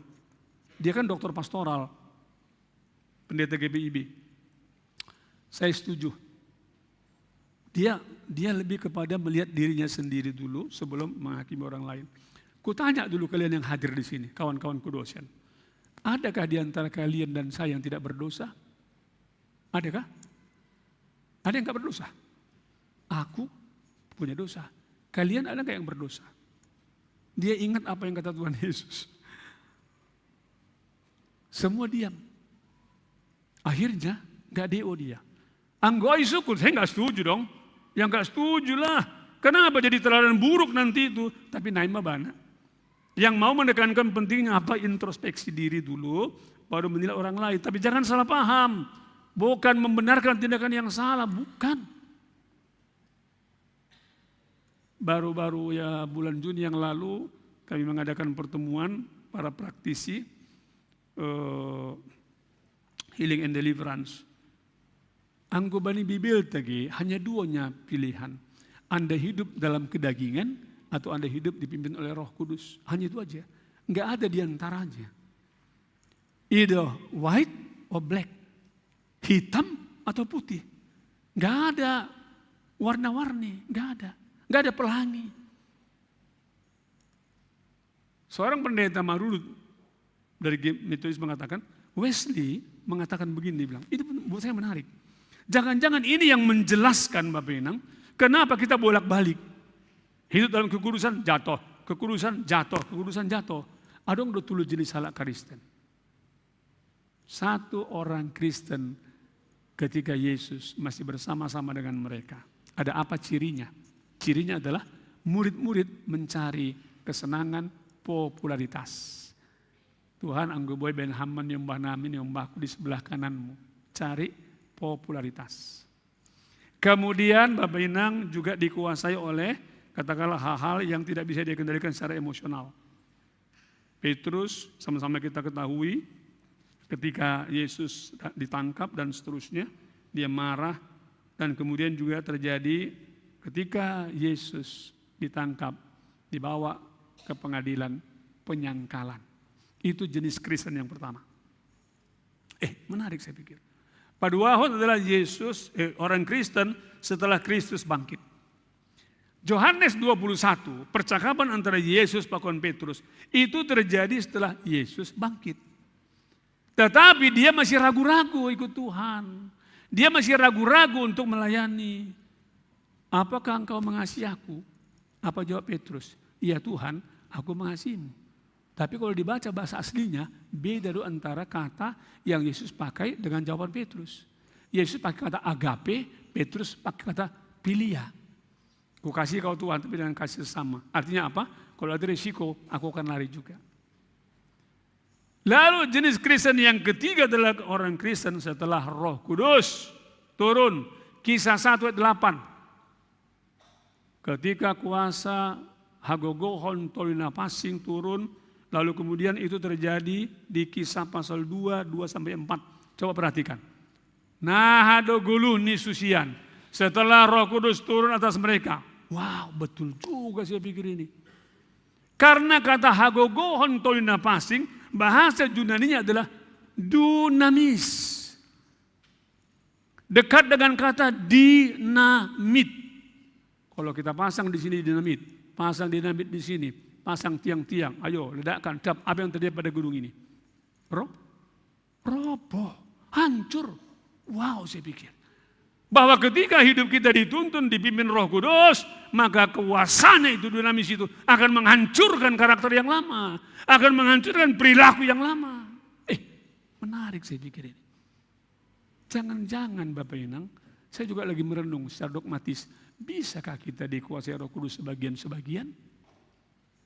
Dia kan dokter pastoral, pendeta G B I B. Saya setuju. Dia dia lebih kepada melihat dirinya sendiri dulu sebelum menghakimi orang lain. Kutanya dulu kalian yang hadir di sini, kawan-kawanku dosen. Adakah di antara kalian dan saya yang tidak berdosa? Adakah? Ada yang nggak berdosa? Aku punya dosa. Kalian ada nggak yang berdosa? Dia ingat apa yang kata Tuhan Yesus. Semua diam. Akhirnya nggak D O dia. Anggo ai sukut, saya nggak setuju dong. Yang nggak setuju lah. Kenapa jadi teladan buruk nanti itu? Tapi nain ma bana. Yang mau menekankan pentingnya apa, introspeksi diri dulu, baru menilai orang lain. Tapi jangan salah paham. Bukan membenarkan tindakan yang salah, bukan. Baru-baru ya bulan Juni yang lalu kami mengadakan pertemuan para praktisi eh, healing and deliverance. Anggo bani Bibilta ge hanya duanya pilihan. Anda hidup dalam kedagingan atau Anda hidup dipimpin oleh Roh Kudus. Hanya itu aja. Nggak ada di antaranya. Either white or black. Hitam atau putih. Nggak ada warna-warni, nggak ada. Nggak ada pelangi. Seorang pendeta Marurut dari G- Metodis mengatakan, Wesley mengatakan begini, dia bilang, itu pun buat saya menarik. Jangan-jangan ini yang menjelaskan, Bapak Inang, kenapa kita bolak-balik. Hidup dalam kekudusan, jatuh, kekudusan, jatuh, kekudusan, jatuh. Adong do tolu jenis halak Kristen. Satu orang Kristen ketika Yesus masih bersama-sama dengan mereka. Ada apa cirinya? Cirinya adalah murid-murid mencari kesenangan, popularitas. Tuhan, anggo boi baen Ham ma niombah nami, niombahku di sebelah kananmu. Cari popularitas. Kemudian Bapak Inang juga dikuasai oleh katakanlah hal-hal yang tidak bisa dia kendalikan secara emosional. Petrus, sama-sama kita ketahui, ketika Yesus ditangkap dan seterusnya, dia marah, dan kemudian juga terjadi ketika Yesus ditangkap, dibawa ke pengadilan, penyangkalan. Itu jenis Kristen yang pertama. Eh, menarik saya pikir. Paduahon adalah Yesus, eh, orang Kristen setelah Kristus bangkit. Yohanes dua puluh satu, percakapan antara Yesus pakon Petrus, itu terjadi setelah Yesus bangkit. Tetapi dia masih ragu-ragu ikut Tuhan. Dia masih ragu-ragu untuk melayani. Apakah engkau mengasihi aku? Apa jawab Petrus? Ya Tuhan, aku mengasihimu. Tapi kalau dibaca bahasa aslinya, beda do antara kata yang Yesus pakai dengan jawaban Petrus. Yesus pakai kata agape, Petrus pakai kata pilia. Ku kasih kau Tuhan, tapi dengan kasih sama. Artinya apa? Kalau ada risiko, aku akan lari juga. Lalu jenis Kristen yang ketiga adalah orang Kristen setelah Roh Kudus turun. Kisah satu ayat delapan. Ketika kuasa hagogohon tolina pasing turun, lalu kemudian itu terjadi di Kisah pasal dua, dua sampai empat. Coba perhatikan. Nah, hado guluh ni susian. Setelah Roh Kudus turun atas mereka. Wow, betul juga saya pikir ini. Karena kata hagogohon tolina pasing, bahasa Yunaninya adalah dunamis. Dekat dengan kata dinamit. Kalau kita pasang di sini dinamit, pasang dinamit di sini, pasang tiang-tiang, ayo ledakkan, dap, apa yang terjadi pada gunung ini? Ro-, roboh, hancur. Wow, saya pikir. Bahwa ketika hidup kita dituntun, dipimpin Roh Kudus, maka kuasanya itu, dinamis itu akan menghancurkan karakter yang lama, akan menghancurkan perilaku yang lama. Eh, menarik saya pikir ini. Jangan-jangan Bapak Inang, saya juga lagi merenung secara dogmatis, bisakah kita dikuasai Roh Kudus sebagian-sebagian?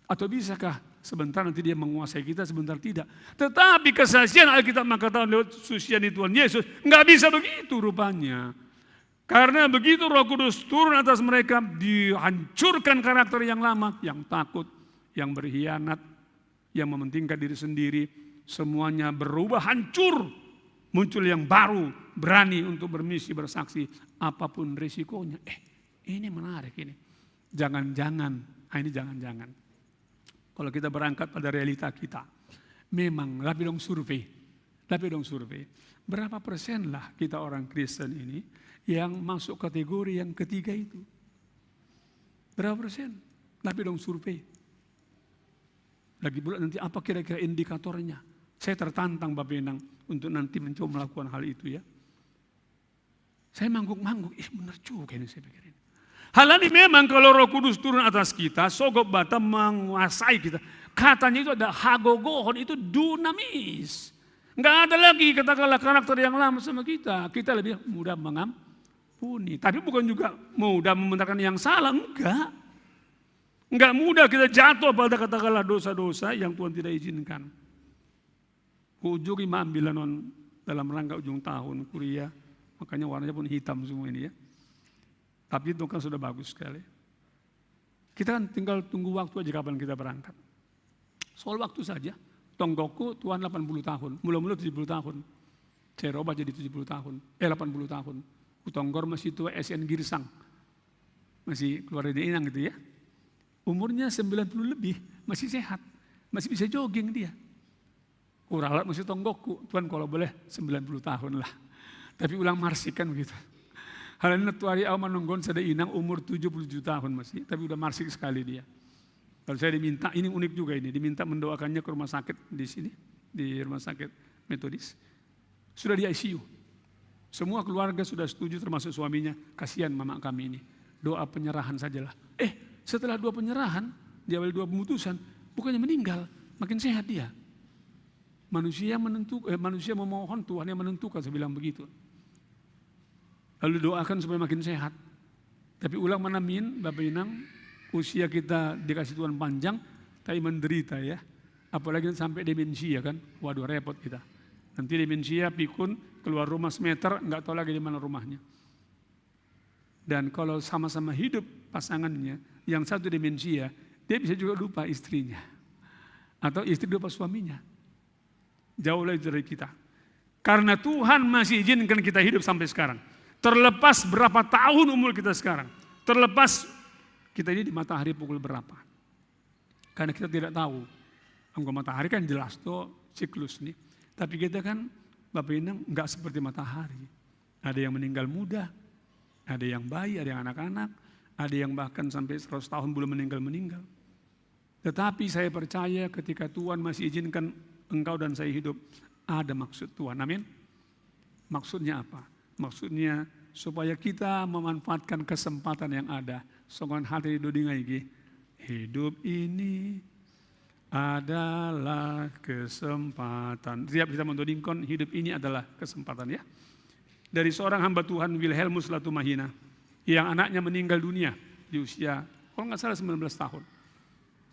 Atau bisakah sebentar nanti dia menguasai kita, sebentar tidak? Tetapi kesaksian Alkitab mengatakan lewat susian Tuhan Yesus, nggak bisa begitu rupanya. Karena begitu Roh Kudus turun atas mereka, dihancurkan karakter yang lama, yang takut, yang berkhianat, yang mementingkan diri sendiri, semuanya berubah hancur. Muncul yang baru, berani untuk bermisi, bersaksi, apapun risikonya. Eh, ini menarik ini. Jangan-jangan, ah, ini jangan-jangan. Kalau kita berangkat pada realita kita, memang, tapi dong survei, tapi dong survei. Berapa persen lah kita orang Kristen ini yang masuk kategori yang ketiga itu? Berapa persen? Tapi dong survei. Lagi pula nanti apa kira-kira indikatornya? Saya tertantang Bapak Inang untuk nanti mencoba melakukan hal itu ya. Saya mangguk-mangguk, ih benar juga ini saya pikirin. Hal ini memang kalau Roh Kudus turun atas kita, sogop bata menguasai kita. Katanya itu ada hagogohon, itu dunamis. Nggak ada lagi katakanlah karakter yang lama sama kita. Kita lebih mudah mengampuni. Tapi bukan juga mudah membenarkan yang salah, enggak. Enggak mudah kita jatuh pada katakanlah dosa-dosa yang Tuhan tidak izinkan. Ujung lima ambilan on dalam rangka ujung tahun kuliah, makanya warnanya pun hitam semua ini ya. Tapi itu kan sudah bagus sekali. Kita kan tinggal tunggu waktu aja kapan kita berangkat. Soal waktu saja, tonggokku tuan delapan puluh tahun, mula-mula tujuh puluh tahun. Saya robah jadi tujuh puluh tahun, eh delapan puluh tahun. Kutonggor masih tua S N Girsang. Masih keluar dari inang gitu ya. Umurnya sembilan puluh lebih, masih sehat. Masih bisa jogging dia. Kuralat masih tonggokku, tuan kalau boleh sembilan puluh tahun lah. Tapi ulang marsik kan begitu. Hal ini tuari au manonggon sada inang umur tujuh puluh tujuh tahun masih, tapi udah marsik sekali dia. Kalau saya diminta, ini unik juga ini, diminta mendoakannya ke rumah sakit di sini, di rumah sakit Metodis. Sudah di I C U. Semua keluarga sudah setuju termasuk suaminya, kasihan mama kami ini. Doa penyerahan sajalah. Eh, setelah doa penyerahan, diawali doa pemutusan, bukannya meninggal, makin sehat dia. Manusia menentu, eh, manusia memohon, Tuhan yang menentukan, saya bilang begitu. Lalu doakan supaya makin sehat. Tapi ulang manamin, Bapak Inang, usia kita dikasih Tuhan panjang, tapi menderita ya. Apalagi sampai demensia kan, waduh repot kita. Nanti demensia, pikun, keluar rumah semeter, nggak tahu lagi di mana rumahnya. Dan kalau sama-sama hidup pasangannya, yang satu demensia, dia bisa juga lupa istrinya. Atau istri lupa suaminya. Jauhlah itu dari kita. Karena Tuhan masih izinkan kita hidup sampai sekarang. Terlepas berapa tahun umur kita sekarang. Terlepas kita ini di matahari pukul berapa. Karena kita tidak tahu. Anggo matahari kan jelas tuh siklus nih. Tapi kita kan Bapak Inang nggak seperti matahari. Ada yang meninggal muda, ada yang bayi, ada yang anak-anak, ada yang bahkan sampai seratus tahun belum meninggal-meninggal. Tetapi saya percaya ketika Tuhan masih izinkan engkau dan saya hidup, ada maksud Tuhan. Amin. Maksudnya apa? Maksudnya supaya kita memanfaatkan kesempatan yang ada. Songon hati di doding aigi. Hidup ini adalah kesempatan. Tiap kita mendodingkon, hidup ini adalah kesempatan ya. Dari seorang hamba Tuhan, Wilhelmus Latumahina, yang anaknya meninggal dunia di usia, kalau nggak salah, sembilan belas tahun.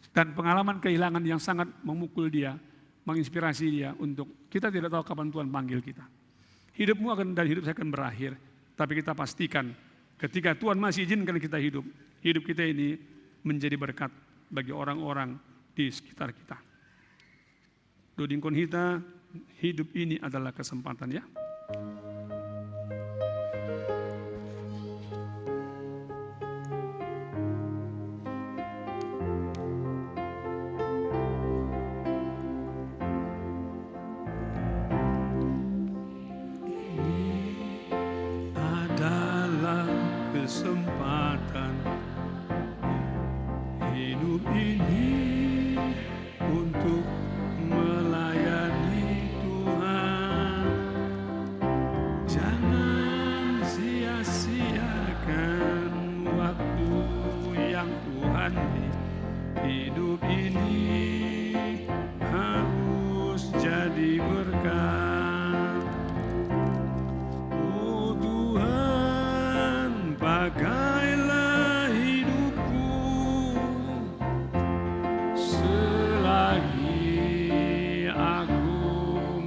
Dan pengalaman kehilangan yang sangat memukul dia. menginspirasi dia untuk, kita tidak tahu kapan Tuhan panggil kita. Hidupmu akan, dan hidup saya akan berakhir. Tapi kita pastikan, ketika Tuhan masih izinkan kita hidup, hidup kita ini menjadi berkat bagi orang-orang di sekitar kita. Doding konhita, hidup ini adalah kesempatan, ya. Ini adalah kesempatan hidup ini untuk melayani Tuhan. Jangan sia-siakan waktu yang Tuhan beri. Hidup ini harus jadi berkat. Oh Tuhan, pakailah hidupku selagi aku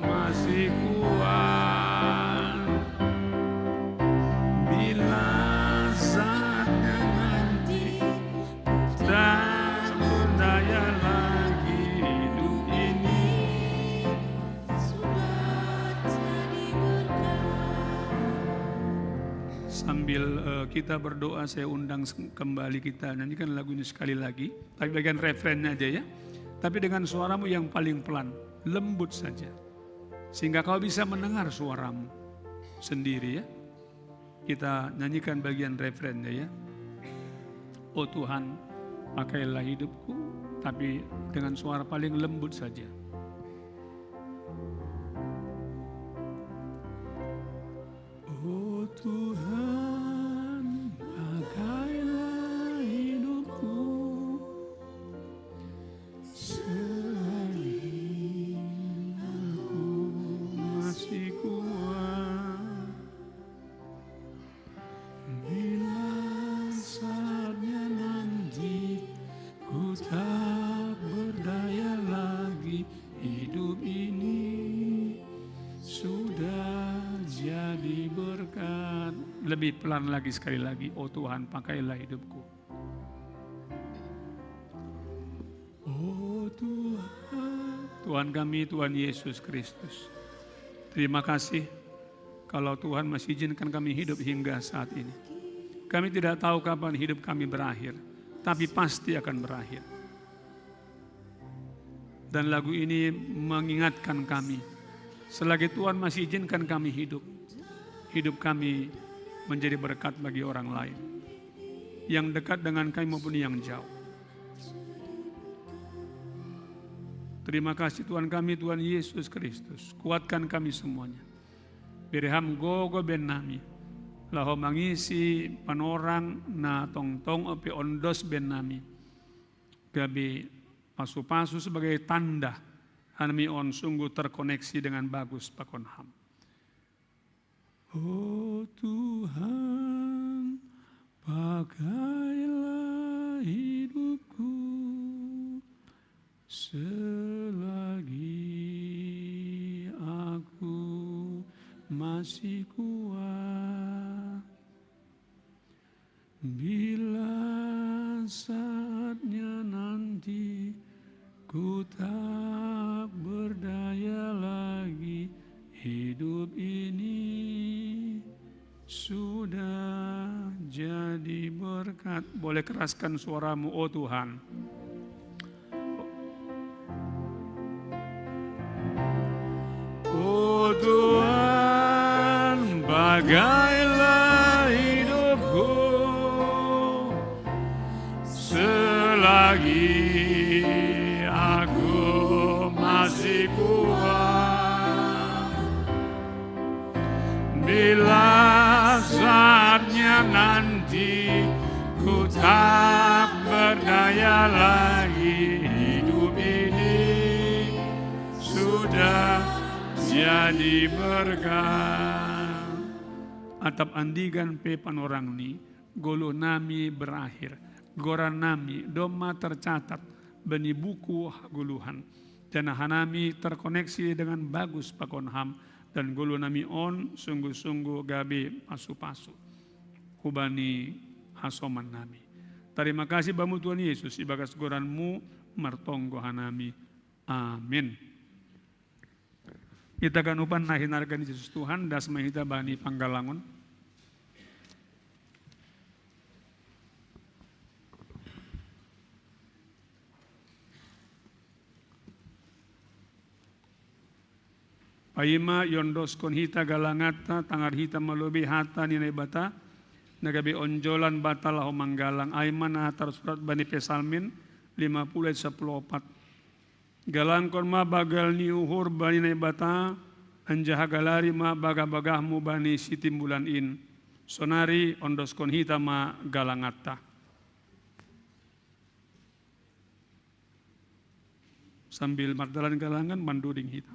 masih kuat. Bila saatnya nanti tak berdaya lagi, hidup ini sudah jadi berkat. Sambil eh, kita berdoa, saya undang se- kembali, kita nyanyikan lagu ini sekali lagi. Tapi bagian refrennya aja, ya. Tapi dengan suaramu yang paling pelan, lembut saja. Sehingga kau bisa mendengar suaramu sendiri, ya. Kita nyanyikan bagian refrennya, ya. Oh Tuhan, pakailah hidupku, tapi dengan suara paling lembut saja. Oh Tuhan, pakailah hidupku selagi aku masih kuat. Bila saatnya nanti ku tak berdaya lagi, hidup ini sudah jadi berkat. Lebih pelan lagi, sekali lagi. Oh Tuhan, pakailah hidupku. Oh Tuhan. Tuhan kami, Tuhan Yesus Kristus. Terima kasih kalau Tuhan masih izinkan kami hidup hingga saat ini. Kami tidak tahu kapan hidup kami berakhir, tapi pasti akan berakhir. Dan lagu ini mengingatkan kami, selagi Tuhan masih izinkan kami hidup, hidup kami menjadi berkat bagi orang lain, yang dekat dengan kami maupun yang jauh. Terima kasih Tuhan kami, Tuhan Yesus Kristus. Kuatkan kami semuanya. Bere ham gogo ben nami laho mangisi panorang na tongtong pe ondos ben nami, gabe pasu-pasu sebagai tanda hanami on sungguh terkoneksi dengan bagus pakon ham. Oh Tuhan, pakailah hidupku selagi aku masih kuat. Bila saatnya nanti ku tak berdaya lagi, hidup ini sudah jadi berkat. Boleh keraskan suaramu, oh Tuhan. Oh Tuhan, pakailah hidupku selagi aku masih kuat. Bila saatnya nanti ku tak berdaya lagi, hidup ini sudah jadi berkat. Atap andigan pe panorang ni, goluh nami berakhir, goran nami domma tercatat bani buku hagoluhan. Danaha nami terkoneksi dengan bagus pakon ham, dan gulu nami on sungguh-sungguh gabe pasu-pasu hubani hasoman nami. Tarima kasih bamu Tuhan Yesus, ibagas goranmu martonggo hanami. Amin. Ita ganupan na hinargan Yesus Tuhan, das ma hita bani panggalangon. Paima iondoskon hita galanganta, tangar hita ma lobei hata ni Naibata, na gabe onjolan banta laho manggalang, ai ma na tarsurat bani Psalmen lima puluh ayat sapuluh opat. Galangkon ma banggal ni uhur bani Naibata, anjaha galari ma bagah-bagahmu bani Sitimbulan in. Sonari ondoskon hita ma galanganta. Sambil mardalan galangan manduding hita.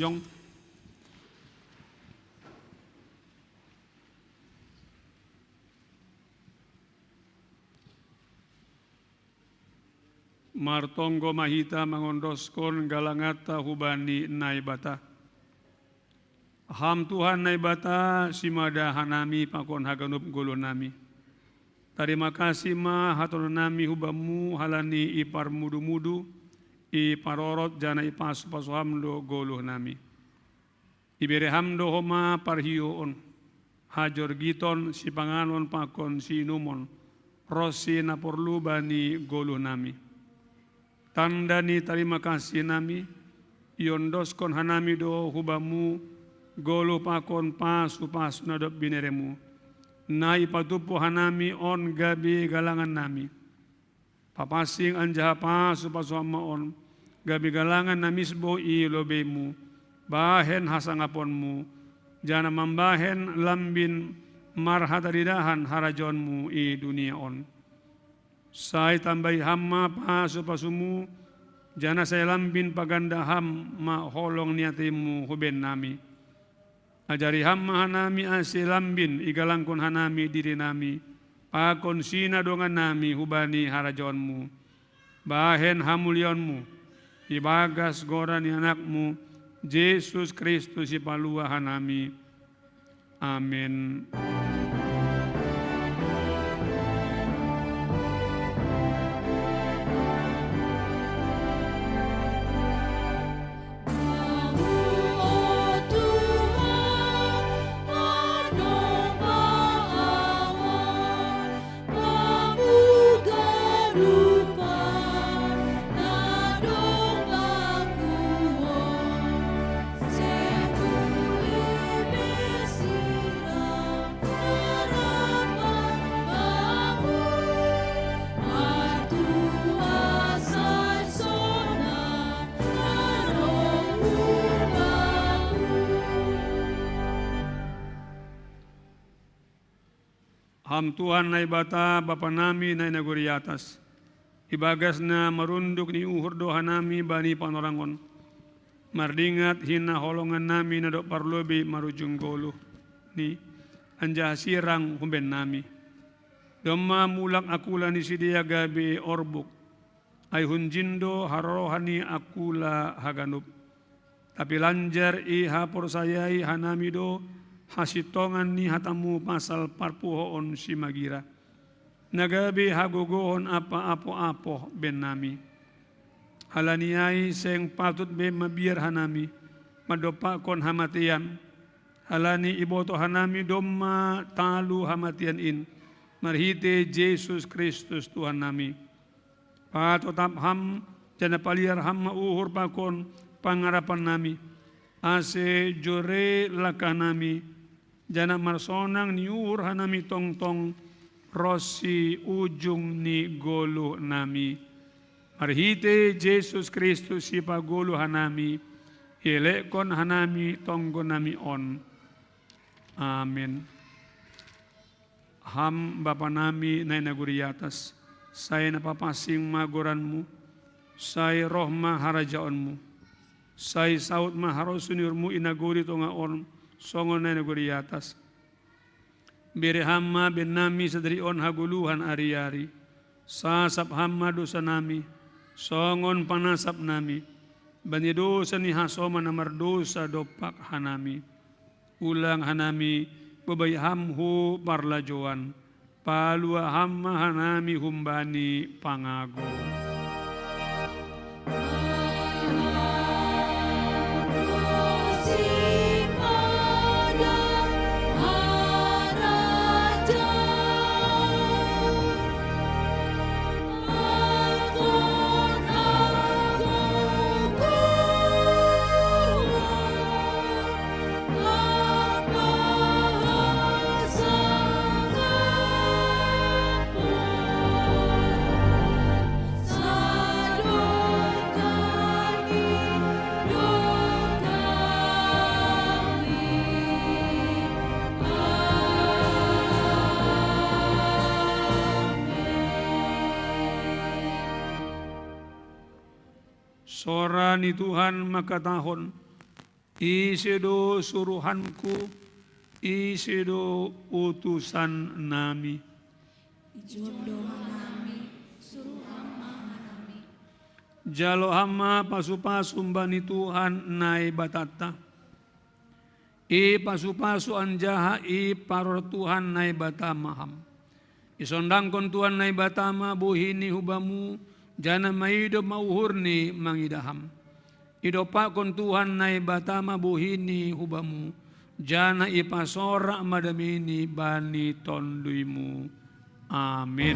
Jong. Martonggo ma hita mangondoskon galanganta hubani Naibata. Ham Tuhan Naibata, simada hanami pakon haganup goluhnami. Tarima kasih ma hatonon nami hubamu halani iparmudu-mudu, iparorot janah ipasu-pasu ham do goluhnami. Ibere ham do homa parhioon, hajorgiton, sipanganon pakon siinumon, ronsi na porlu bani goluhnami. Tanda ni tarima kasih nami, iondoskon hanami do hubamu goluh pakon pasu-pasu na dob bineremu, na ipatumpu hanami on gabe galangan nami. Papansing anjaha pasu-pasu ham ma on, gabe galangan na misbou i lobeimu, bahen hasangaponmu, janah mambahen lambin marhataridahan harajaonmu i dunia on. Sai tambahi ham ma pasu-pasumu, janah sai lambin paganda ham ma holong ni ateimu hubennami. Ajari ham ma hanami ase lambin igalangkon hanami dirinami, pakon sinadongannami hubani harajaonmu, bahen hamuliaonmu, ibagas goran ni anakmu, Jesus Kristus sipalua hanami. Amen. Ham Tuhan Naibata, Bapa nami na i nagori atas, ibagas na marunduk ni uhur do hanami bani panorangon, mardingat hinaholongan nami na dob parlobei marujung goluh ni, anjaha sirang humbennami. Domma mulak akula ni sidea gabe orbuk, ai hunjin do harorohan ni akula haganup. Tapi lanjar ihaporsayai hanami do hasintongan ni hatamu pasal parpuhoon simagira, na gabe hagogohon ampa apoh-apoh bennami. Halani ai seng patut be mabiar hanami mandompakkon hamatean, halani ibotoh hanami domma talu hamatean in, marhitei Jesus Kristus Tuhannami. Patotap ham, janah paliar ham ma uhur pakon pangarapannami, ase jore langkahnami, janah marsonang ni uhur hanami tongtong ronsi ujung ni goluhnami. Marhitei Jesus Kristus sipagoluh hanami, ielekkon hanami tonggonnami on. Amen. Ham Bapa nami na i nagori atas, sai na papansing ma goranmu, sai roh ma harajaonmu, sai saud ma harosuh ni uhurmu i nagori tonga on, songon na i nagori atas. Bere ham ma bennami sadari on hagoluhan ari-ari. Sasap ham ma dousanami, songon panasapnami bani dousa ni hasoman na mardousa dompak hanami. Ulang hanami bobai ham hu parlajouan, palua ham ma hanami humbani pangago. Sora ni Tuhan mangkatahon, Ise do suruhanku, ise do utusan nami. Ijon do hanami, suruhan ma hanami. Jalo ham ma pasu-pasu bani Tuhan Naibatanta. I pasu-pasu anjaha i paror Tuhan Naibata ma ham. Isondangkon Tuhan Naibata ma bohini hu bamu, janah maido ma uhurni mangidah ham. Idompakkon Tuhan Naibata ma bohini hu bamu, janah ipasorak ma dameini bani tonduymu. Amin.